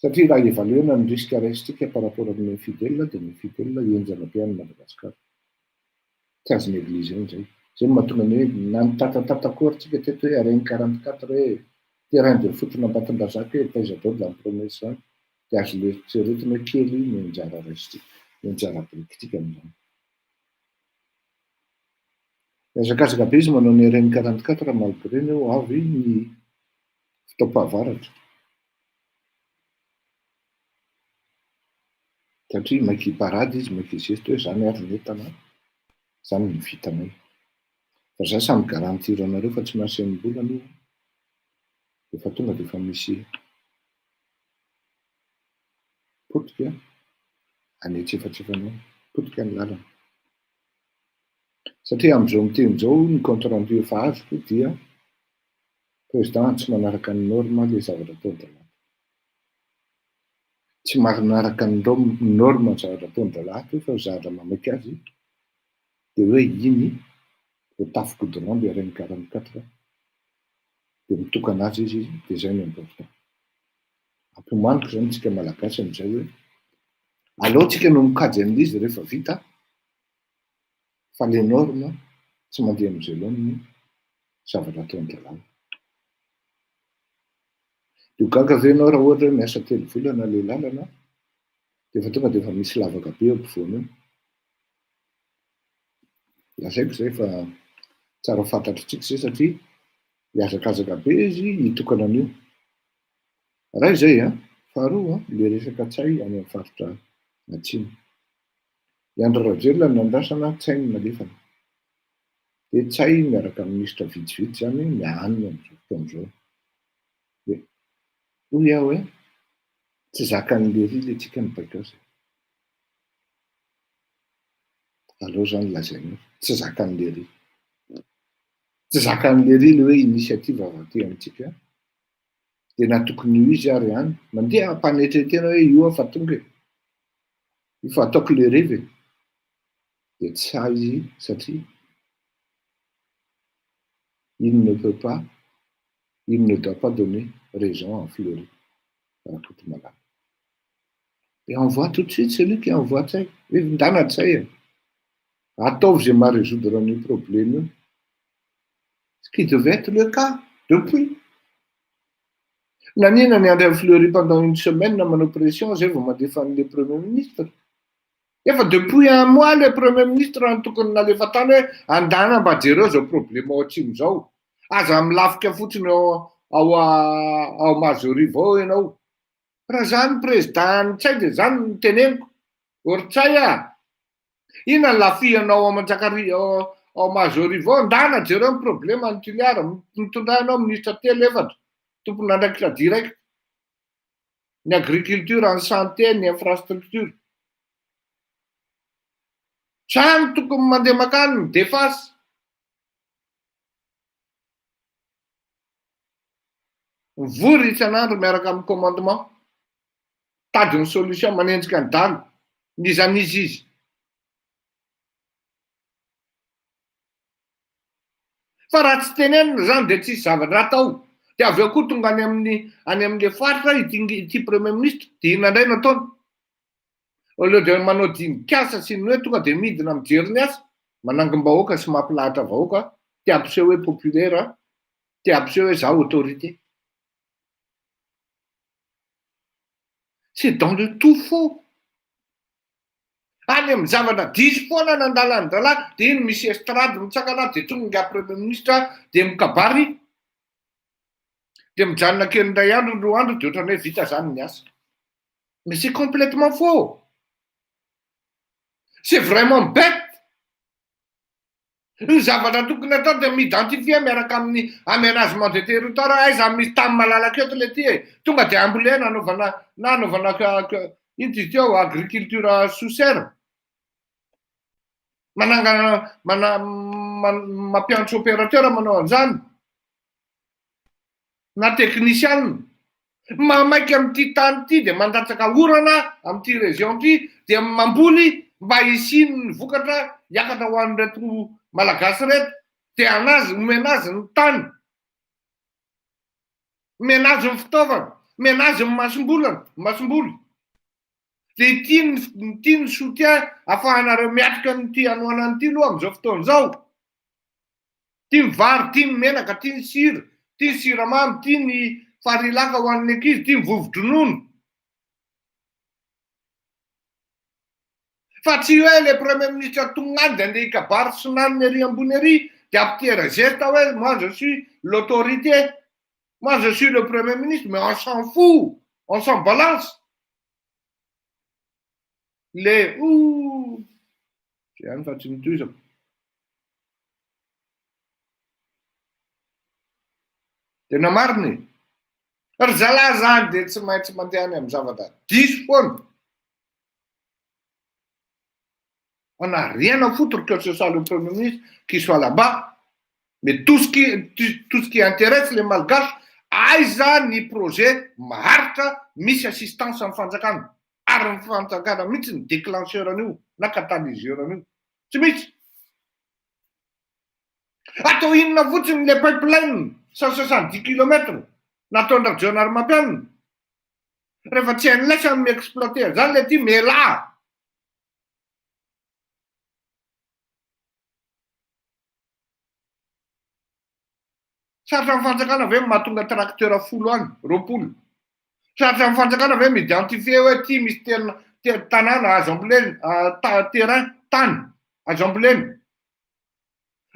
Satria raha évaluer-na ny risque raisintsika par rapport amin'ny Fidèle dia ny Fidèle henjana be any Madagasikara. Tsy azo négliger-na izay. Izay no mahatonga ny hoe na nitatatata koa ary tsika teto hoe RN 44 hoe terrain de foot n'Ambatondrazaka hoe taiza daholo izany promesse izany dia azo eritreretina hoe kely ny anjara raisintsika, ny anjara birikintsika amin'izany. Mihazakazaka be izy manao ny RN 44 malgré ny hoe ho avy ny fotoam-pahavaratra. Satria maika hiparady izy, maika hizesta hoe zany ary ny entana, zany ny vitanay. Fa za samy garantir anareo fa tsy maintsy enim-bolana io, efa tonga dia efa misy potika any antsefatsefany any, potika ny lalana. Satria amin'izao miteny izao ny compte rendu efa azoko dia président tsy manaraka ny norme ilay zavatra ataon-dralahy. Tsy manaraka ny norme ny zavatra ataon-dralahy ato fa zavatra mamaika azy dia hoe iny voatafy goudron le RN 44 dia mitokana azy izy dia izay no important. Ampiomaniko izany tsika Malagasy amin'izay hoe aleo tsika no mikajy an'ilay izy rehefa vita fa le norme tsy mandeha amin'izay laoniny zavatra ataon-dralahy. Dia ho gaga ve ianao raha ohatra hoe miasa telo volana ilay lalana dia efa tonga dia efa misy lavaka be eo ampovoany eo? Lazaiko izay fa tsara ho fantatr'tsika izay satria hihazakazaka be izy hitokana an'io. Iray izay an, faharoa ilay resaka Ntsay any amin'ny faritra atsimo. I Andry Rajoelina no nandrasana, Ntsay no nalefany. Dia Ntsay miaraka amin'ny minisitra vitsivitsy izany mianina amin'izao fotoana izao. Dia hoy aho hoe tsy zakan'i Lery ilay tsika mibaiko azy. Aleo izany lazaina eo, tsy zakan'i Lery. Tsy zakan'i Lery le hoe initiative avy aty amintsika, dia na tokony ho izy ary any, mandeha am-panetren-tena hoe io aho fa tonga e, io fa ataoko le revy e, dia tsy sahy izy satria il ne peut pas, il ne doit pas donner raison à Fleury Rakotomalala. Dia envoie tout de suite celui qui envoie Ntsay, hoe ndana Ntsay e, ataovy izay maha résoudre an'io problème io. Ce qui devait être le cas depuis. Nanina niandry an'i Fleury pendant une semaine manao pression zay vao mandefa an'le premier ministre. Efa depuis un mois le premier ministre no tokony nalefa tany hoe andana mba jereo zao problème ao atsimo zao. Aza milafika fotsiny ao ao ao Majorivo ao ianao. Raha za ny président Ntsay de zany no teneniko. Ô ry Ntsay ah! Inona ny lafihanao ao Manjakarivo ao ao Majorivo ao? Ndana jereo ny problème any Toliara. Mitondra ianao ministre telo efatra tompon'andraikitra direct. Ny agriculture, ny santé, ny infrastructure. Zany tokony mandeha makany ny defas. Mivory isan'andro miaraka amin'ny commandement. Mitady ny solution, manenjika ny dalo. N'iza n'iza izy. Fa raha tsy tenenina izany dia tsisy zavatra atao. Dia avy eo koa tonga any amin'ny any amin'ilay faritra ity ity premier ministre dia inona indray no ataony? Au lieu de manao dinik'asa sy ny hoe tonga dia midina mijery ny asa, manangom-bahoaka sy mampilahatra vahoaka, te hampiseho hoe populaire, te hampiseho hoe za autorité. C'est dans le tout faux. Any amin'ny zavatra diso foana nandala ny dralahy dia iny misy estrade mitsangana dia tonga ingahy premier ministre dia mikabary dia mijanona kely indray andro roa andro dia ohatran'ny hoe vita zany ny asa. Mais c'est complètement faux. C'est vraiment bête. Ny zavatra tokony atao dia mi-identifier miaraka amin'ny aménagement de territoire aiza misy tany malalaka eto le ty e, tonga dia ambolena anaovana na anaovana ino izy teo agriculture sous serre, manangana mana mampiantso opérateur manao an'izany. na teknisianina, mamaika amin'ity tany ity dia mandatsaka orana amin'ity région ity dia mamboly mba hisian'ny vokatra hiakatra ho an'ireto Malagasy ireto dia anazy, omena azy ny tany, omena azy ny fitaovana, omena azy ny masombolana, masomboly. Dia ity ny ity ny soutien afahanareo miatrika an'ity hanoanana ity aloha amin'izao fotoana izao. Tia ny vary, tia ny menaka, tia ny sira, tia ny siramamy, tia ny farilaka ho an'ny ankizy, tia ny vovo-dronono. Fa tsy hoe le premier ministre tonga any dia andeha hikabary sonaniny ery ambony ery dia ampitera geste hoe moi je suis l'autorité, moi je suis le premier ministre mais on s'en fout, on s'en balance. Le ouh zay ihany fa tsy notohizako. Tena marina e! Ry zalahy zany dia tsy maintsy mandeha any amin'ny zavatra diso foana. On n'a rien à foutre que ce soit le premier ministre qui soit là-bas. Mais tout ce qui, tout ce qui intéresse les malgaches, aiza ny projet maharitra misy assistance amin'ny fanjakana. Ary ny fanjakana mihitsy ny déclencheur an'io na catalyseur an'io. Tsy misy. Atao inona fotsiny le pipeline 170 kilomètres nataon-dRajaonarimampianina. Rehefa tsy hain'ilay samy mi-exploiter an'izany le aty, mialà. Sarotra amin'ny fanjakana ve ny mahatonga tracteur folo any, 20? Sarotra amin'ny fanjakana ve mi-identifier hoe ity misy tanàna azo ambolena, terrain, tany azo ambolena?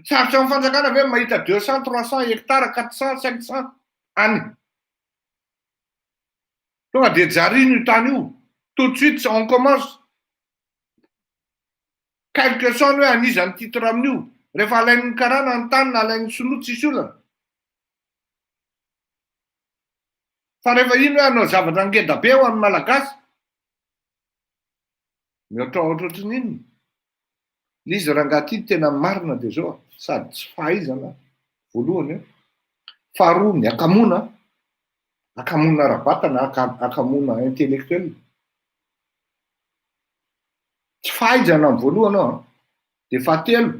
Sarotra amin'ny fanjakana ve ny mahita 200, 300 hectares, 400, 500 any? Tonga dia jarino io tany io, tout de suite on commence. Quel que soit ny hoe an'iza ny titre amin'io, rehefa alain'ny karana ny tany na alain'ny sinoa tsisy olana. Fa rehefa iny hoe hanao zavatra ngeda be ho an'ny Malagasy, mihoatrahoatra ohatry ny inona. L'izy rangahy ty tena marina dia zao a, sady tsy fahaizana. voalohany an, faharoa ny hakamoana, hakamoana ara-batana, hakamoana intellectuel, tsy fahaizana amin'ny voalohany ao an, de fahatelo,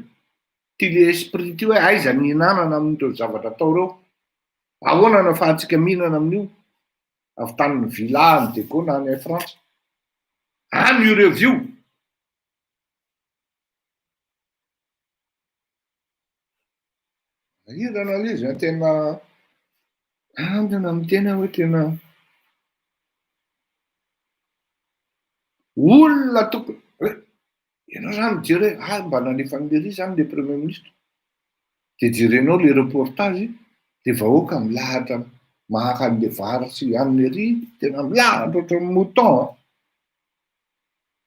ty le esprit ty hoe aiza ny hihinanana amin'ireo zavatra atao ireo, ahoana no ahafahantsika mihinana amin'io, avy tany villa any Diego na any Frantsa, any io revy io. Manahirana ilay izy an, tena andrana miteny aho hoe tena olona tokony hoe ianao zany mijery hoe ah mba nalefa an'i lery zany le premier ministre, de jerenao le reportage de vahoaka milahatra maka an'le vary sy hanina ery, tena milahatra ohatran'ny mouton an,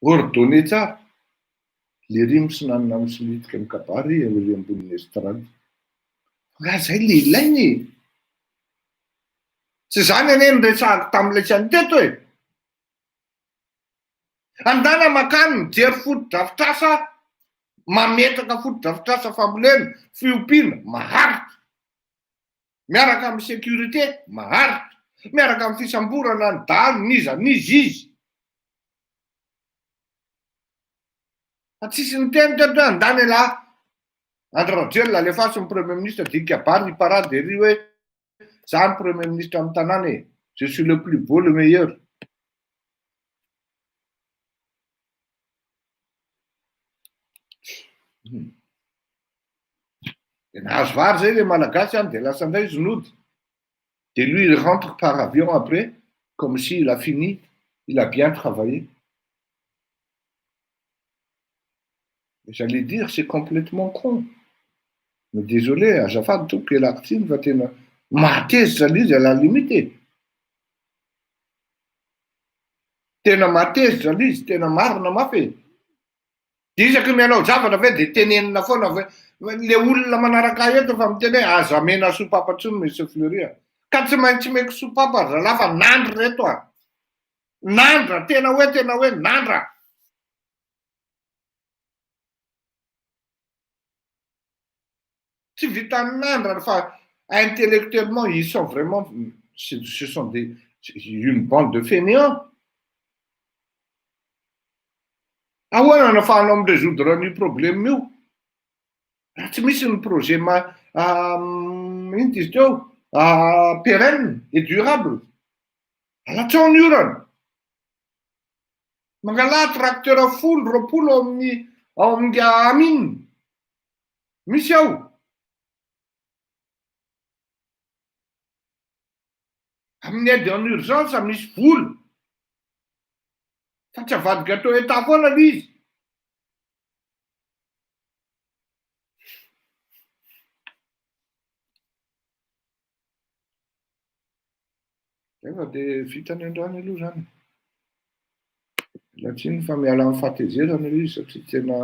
ordonné tsara. Lery misinanina misolitika mikabary ery ambonin'ny estrade. Fa zay le ilaina e! Tsy zany anie no resahako tamin'ilay tsy any teto e! Andana makany mijery fotodrafitrasa, mametraka fotodrafitrasa fambolena, fiompiana maharitra, miaraka amin'ny sécurité maharitra, miaraka amin'ny fisamborana ny dahalo n'iza n'iza izy. Fa tsisy niteny teto hoe andany elah Andry Rajoelina alefaso ny premier ministre dia hikabary hi parade ery hoe za ny premier ministre amin'ny tanàna e, je suis le plus beau le meilleur. Dia nahazo vary zay le malagasy an, dia lasa indray izy nody. Dia lui il rentre par avion après comme si il a fini, il a bien travaillé. J'allais dire c'est complètement con. Mais désolé, azafady tompoko ialako tsiny fa tena mahatezitra le izy à la limite e. Tena mahatezitra le izy, tena marina mafy e. De isaky ny manao zavatra ve de tenenina foana ve le olona manaraka ahy eto fa miteny hoe aza amena sopapa intsony monsieur Fleury a. Ka tsy maintsy omeko sopapa ry zalahy fa nandry reto a. Nandra, tena hoe tena hoe nandra. Tsy vitan'ny nandra fa intellectuellement ils sont vraiment ce sont des une bande de fainéants. Ahoana no ahafahanao mi-résoudre an'io problème io? Raha tsy misy ny projet ma inona izy teo pérenne et durable. Alatsao ny orana. Mangalaha tracteur 10, 20 ao amin'ny ao amin'ny Amine. Misy ao. Amin'ny aide en urgence misy vola. Fa tsy avadika atao état foana le izy. Zay fa de vita ny androany aloha zany. Miala tsiny fa miala amin'ny fahatezerana aloha izy satria tena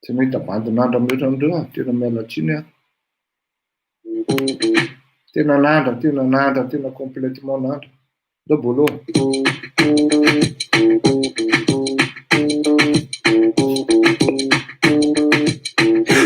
tsy mahita bandin'andra mihoatra an'ireo aho, tena miala tsiny aho. Tena nandra, tena nandra, tena complètement nandra. Ndao bolo.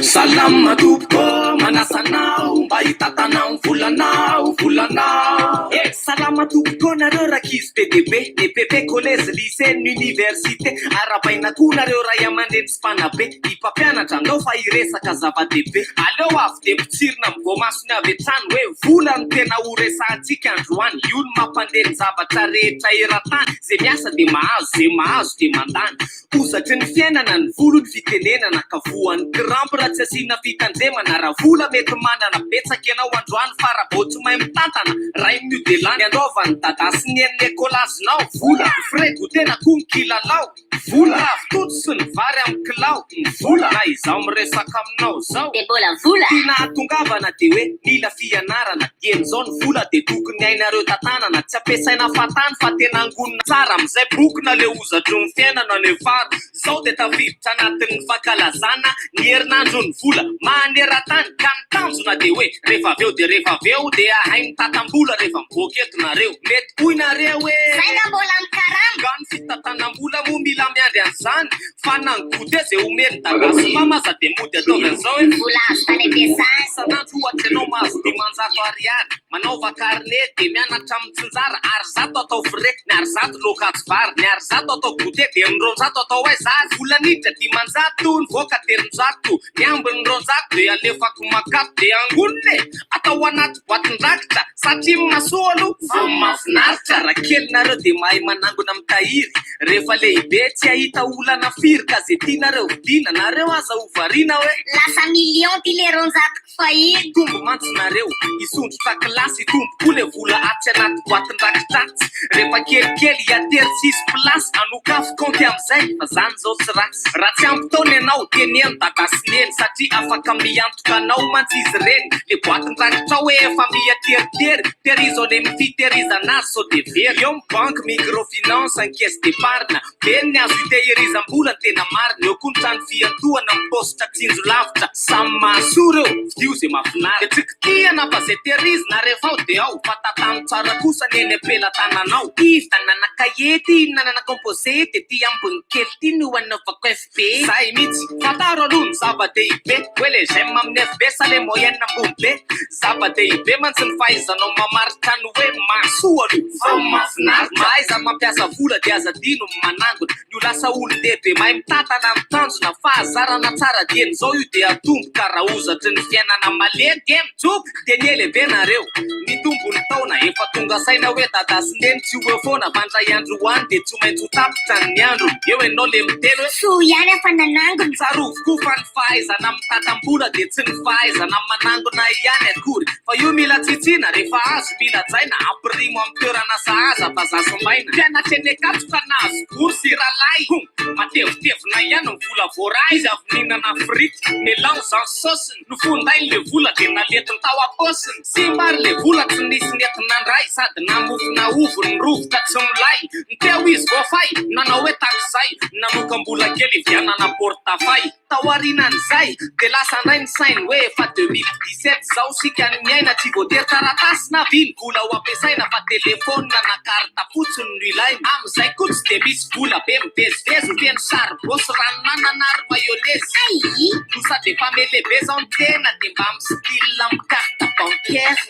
Salama tompoko, manasa anao mba hitantana ny volanao, volanao. Eh, salama tompoko nareo rankizy be dia be, ny EPP, collège, lycée, ny université. Arahabaina koa nareo ray aman-dreny sy mpanabe, ny mpampianatra, andao fa hiresaka zava-dehibe. Aleo avy dia potsirina amin'ny voamasony avy hatrany hoe vola no tena ho resahantsika androany. Io no mampandeha ny zavatra rehetra eran-tany. Ze miasa dia mahazo, ze mahazo dia mandany. Hozatry ny fiainana ny volo ny fitenenana ka voan'ny crampe raha tsy asiana fitandremana. Raha vola mety manana betsaka ianao androany fa raha vao tsy mahay mitantana, rain'io dia lany. Anaovan'i dada sy neny ny ekolazinao. Vola, ny frais goûter-na koa ny kilalao. Vola, ravitoto sy ny vary amin'ny kilao, ny vola, na izaho miresaka aminao zao. Dia mbola vola. Tiana hahatongavana dia hoe mila fianarana, dieny zao ny vola dia tokony hainareo tantanana, tsy ampiasaina fahatany fa tena angonina tsara amin'izay bokona le hozatry ny fiainana any afara, zao dia tafiditra anatin'ny fankalazana ny herinandron'ny vola maneran-tany ka ny tanjona dia hoe rehefa avy eo dia rehefa avy eo dia hahay mitantam-bola rehefa mivoaka eto nareo, mety hoy nareo hoe. Zay nga mbola mikarama. Nga ny fitantanam-bola moa mila. miandry an'izany fa na ny goûter zay omen'i dada sy mama aza dia mody ataovy an'izao hoe. Vola azo tany am-piasana. Isan'andro ohatra ianao mahazo 500 ariary, manaova carnet dia mianatra mitsinjara, ary 100 atao frais, ny ary 100 loakajo vary, ny ary 100 atao goûter dia ny 200 atao aiza ary? Vola niditra 500, nivoaka 300, ny ambiny 200 dia alefako makato dia angonina e! Atao anaty boatin-drakitra satria mahasoa aloha fa mahafinaritra. Raha kely nareo dia mahay manangona mitahiry, rehefa lehibe tsy hahita olana firy ka ze tianareo vidiana nareo aza ho variana hoe. Lasa million ty le 200ko fahiny. Hitombo mantsy nareo, hisondrotra kilasy, hitombo koa le vola atsy anaty boatin-drakitra atsy. Rehefa kelikely hiatery tsy hisy place, hanokafy kaonty amin'izay fa zany zao tsy ratsy. Raha tsy ampy taona ianao, teneno dada sy neny satria afaka miantoka anao mantsy izy ireny. Le boatin-drakitra ao efa miha teritery, tehirizo any amin'ny fitehirizana azy sao dia very. Eo ny banky, microfinance, ny caisse d'épargne, be ny azo itehirizam-bola ny tena marina. Eo koa ny trano fiantohana, ny paositra tsinjo lavitra. Samy mahasoa ireo, fidio izay mahafinaritra. Dia tsy kitihana fa izay tehirizina rehefa ao dia ao, fa tantano tsara kosa ny eny am-pelatananao. Ty nanana cahier ty nanana composé dia ty ambiny kely ty no anaovako FB. Zay mihitsy, fantaro aloha ny zava-dehibe hoe le j'aime amin'ny FB sa le moyenne ambony be. Zava-dehibe mantsy ny fahaizanao mamaritra ny hoe mahasoa aloha vao mahafinaritra. Mahaiza mampiasa vola dia aza adino ny manangona. Ny ho lasa olon-dehibe mahay mitantana ny tanjona. Fahazarana tsara dieny izao io dia atomboka raha hozatry ny fiainana malemy dia mijoboka dia nielehibe nareo. Nitombo ny taona, efa tonga saina hoe dada sy neny tsy ho eo foana fa ndray andro ho any dia tsy maintsy ho tapitra ny androny. Eo ianao le miteny hoe. Soa ihany aho fa nanangona. Tsarovy koa fa ny fahaizana mitantam-bola dia tsy ny fahaizana manangona ihany akory fa io mila tsitsiana rehefa azo mila hajaina, ampirimo amin'ny toerana sahaza fa za simbaina. Mpianatra eny Ankatso ka nahazo bourse i ralahy. Hum, matevitevina ihany ny vola voaray. Izy avy nihinana frite, mélange en sauce-ny. Nofondainy le vola de nalentiny tao am-paosiny. Simba ary le vola tsy nisy nety nandray sady namofona ovy ny rovitra tsy milay. Ny teo izy voafay, nanao hoe takizay, nanokam-bola kely hividianana portafay. Taorianan'izay de lasa ndray ny sainy hoe efa 2017 zao sika ny miaina tsy voatery taratasy na vy ny vola ho ampiasaina fa telefaonina na carte fotsiny no ilaina. Amin'izay koa tsy de misy vola be mivezivezy ho feno saribô sy ranon'anana ary mayonnaise. Ay! No sady efa melehibe zao ny tena de mba mi style am carte bancaire.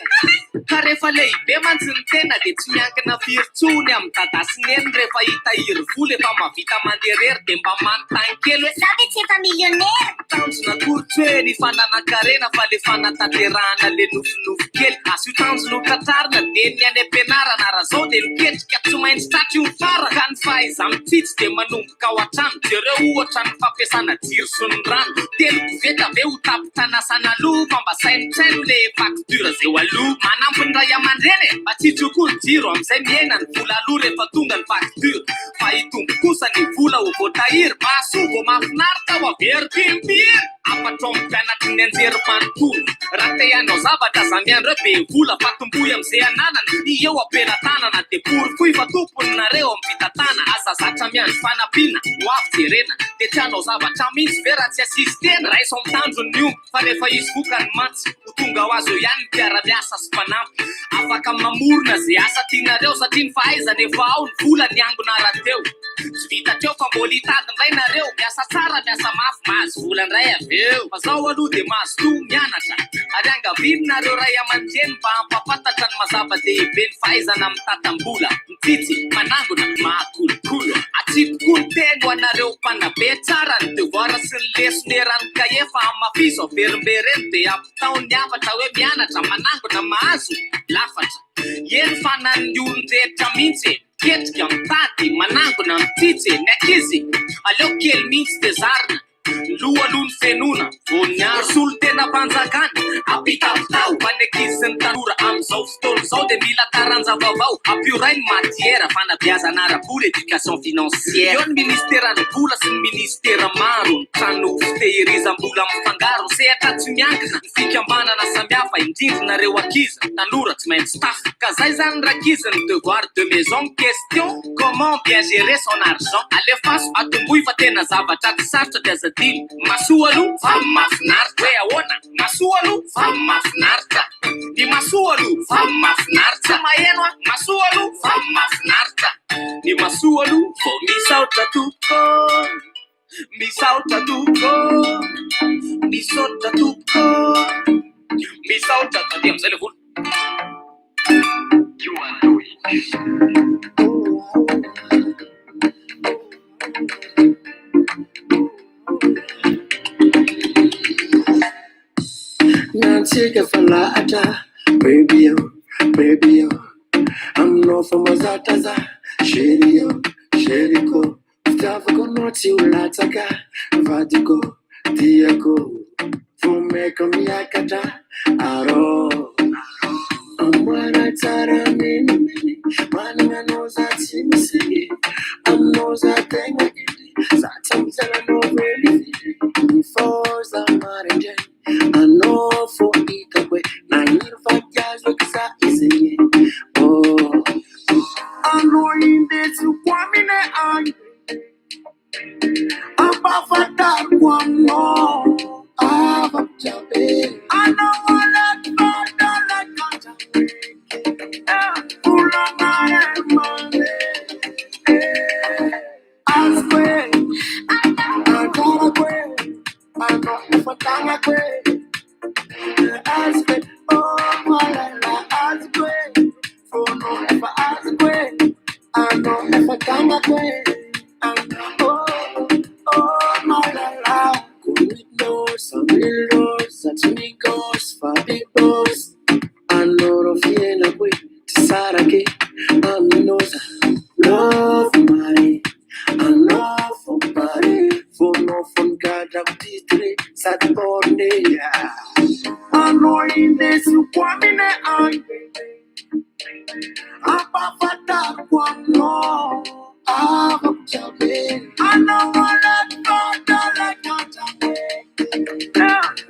Ka rehefa lehibe mantsy ny tena de tsy miankina firy tsony am dada sy neny rehefa hitahiry vola efa mahavita mandeha rery de mba manontany kely hoe. Za ve tsy efa millionnaire? Tanjona akory tsy hoe ny fananan-karena fa le fanatanterahana le nofinofy kely. Asio tanjona ho tratrarina de ny any am-pianarana raha zao de miketrika tsy maintsy tratra io farany. Ka ny fahaiza-mitsitsy de manomboka. Ka ao an-trano, jereo ohatra ny fampiasana jiro sy ny rano. Telo koveta ve ho tapitra anasana loha fa mba sainotsaino le facture zay ho aloa. Manampy ny ray aman-dreny e! Mba tsitsio koa ny jiro amin'izay mihena ny vola aloa rehefa tonga ny facture. Fa hitombo kosa ny vola ho voatahiry. Mahasoa vao mahafinaritra ao averiko impiry. Hafatro amin'ny mpianatry ny anjery manontolo. Raha te hanao zavatra aza miandry hoe be vola fa tomboy amin'izay ananana. I eo am-pelatanana dia porofoy fa tompony nareo amin'ny fitantanana. Aza zatra miandry fanampiana, ho avy jerena. Dia tsy hanao zavatra mihitsy ve raha tsy assistena? Raiso amin'ny tanjony ny omby fa rehefa hisy vokany mantsy ho tonga ho azy eo ihany ny mpiara-miasa sy mpanampy. Afaka mamorona izay asa tianareo satria ny fahaizana efa ao, ny vola niangona rahateo. Tsy vita hatreo fa mbola hitady indray nareo. Miasa tsara, miasa mafy, mahazo vola indray avy eo. Fa zao aloha dia mazotoa mianatra. Ary angaviany nareo ray aman-dreny mba hampahafantatra ny maha zava-dehibe ny fahaizana mitantam-bola, mitsitsy, manangona, mahakolokolo. Atsipy koa ny teny ho anareo mpanabe, tsara ny devoir sy ny lesona eran'ny kahie fa hamafiso, averimbereno dia ampitao ny hafatra hoe mianatra, manangona, mahazo, lafatra. Eny fa na ny olon-drehetra mihitsy e! Miketrika, mitady, manangona, mitsitsy e! Ny ankizy, aleo kely mihitsy dia zarina. Ny loha aloha no fenoina, vao ny aro. Solontenam-panjakana, ampitapitao fa ny ankizy sy ny tanora amin'izao fotoana izao dia mila taranja vaovao. Ampioray ny matière, fanabeazana ara-bola, éducation financière. Eo ny ministeran'ny vola sy ny ministera maro, ny trano fitehirizam-bola mifangaro, ny sehatra tsy miankina, ny fikambanana samihafa, indrindra nareo ankizy, tanora tsy maintsy tafa. Ka zay zany rankizy ny devoir de maison question comment bien gérer son argent alefaso atombohy fa tena zavatra tsy sarotra de aza adino masoa aloha fa mahafinaritra hoe ahoana masoa aloha fa mahafinaritra. Ny masoa aloha vao mahafinaritra. Maheno aho, masoa aloha vao mahafinaritra. Ny masoa aloha vao misaotra tompoko. Misaotra tompoko. Misaotra tompoko. Misaotra. Taty amin'izay le volo. Nantsika fa lahatra. Baby oh, baby oh. Aminao fa mazatra za. Chérie oh, chérie ko. Fitiavako anao tsy ho latsaka. Vadiko, tiako. Vao maika miakatra. Arô. Amboara tsara menimeny. Manana anao za tsy misy. Aminao za tegna hendry. Za tsy mizalanao velively. Ny fôza maraindray. Anao fô hitako e. Nagniry vadiazo eky za izegny. Oh. Anao indesiko amine agny. Ampahafantariko aminao. Avako jiaby. Anao alakadalakatra. Volana male. Azoko e. Anjarako e. Anao efa tagnako e. Azoko e. Oh malala azoko e. Fonao efa azoko e. Anao efa tagnako e. Anao oh oh malala. Kuminos, amilos, amigos, fabibos. Anao rô fiainako e. Tsy sarake aminao za. Love my. Anao fo pare. Fonao fonigadrako titre sady borné. Anao indesiko amine agny. Ampahafantariko aminao. Avako jiaby. Anao alakadalakatra.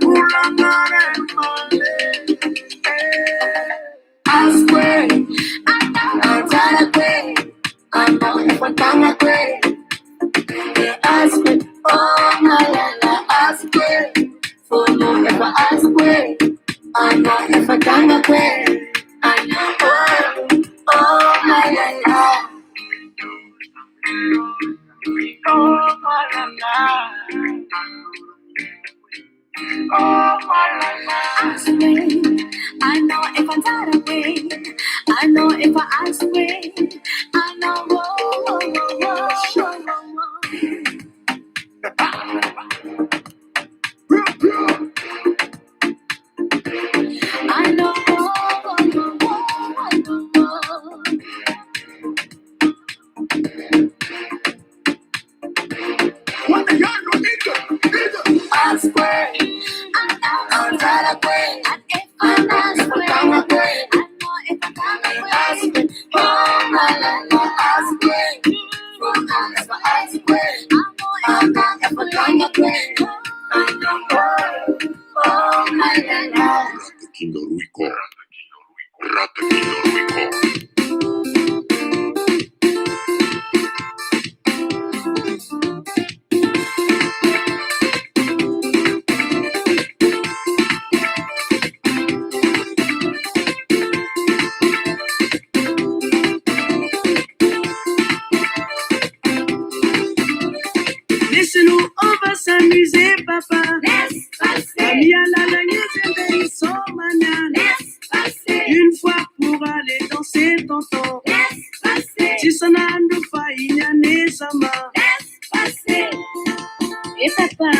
Volana male. Azoko e. Anjarako e. Anao efa tagnako e. Azoko e. Oh malala azoko e. Fonao efa azoko e. Anao efa tagnako e. Anao oh oh malala. Oh malala. Oh malala. Azoko e, anao efa anjarako e, anao efa azoko e, anao oh oh oh oh oh oh. Anao oh oh oh oh oh. Azoko e. Anjarako e. Anao efa tagnako e. Azoko e. Oh malala azoko e. Fonao efa azoko e. Anao efa tagnako e. Anao oh oh malala. Ratakinoroiko. Ratakinoroiko. Laissez-nous, on va s'amuser, papa. Laisse passer, Laisse laisse passer, Une fois pour aller danser, tonton. laisse passer, Tsisy sama. laisse passer. Eh papa.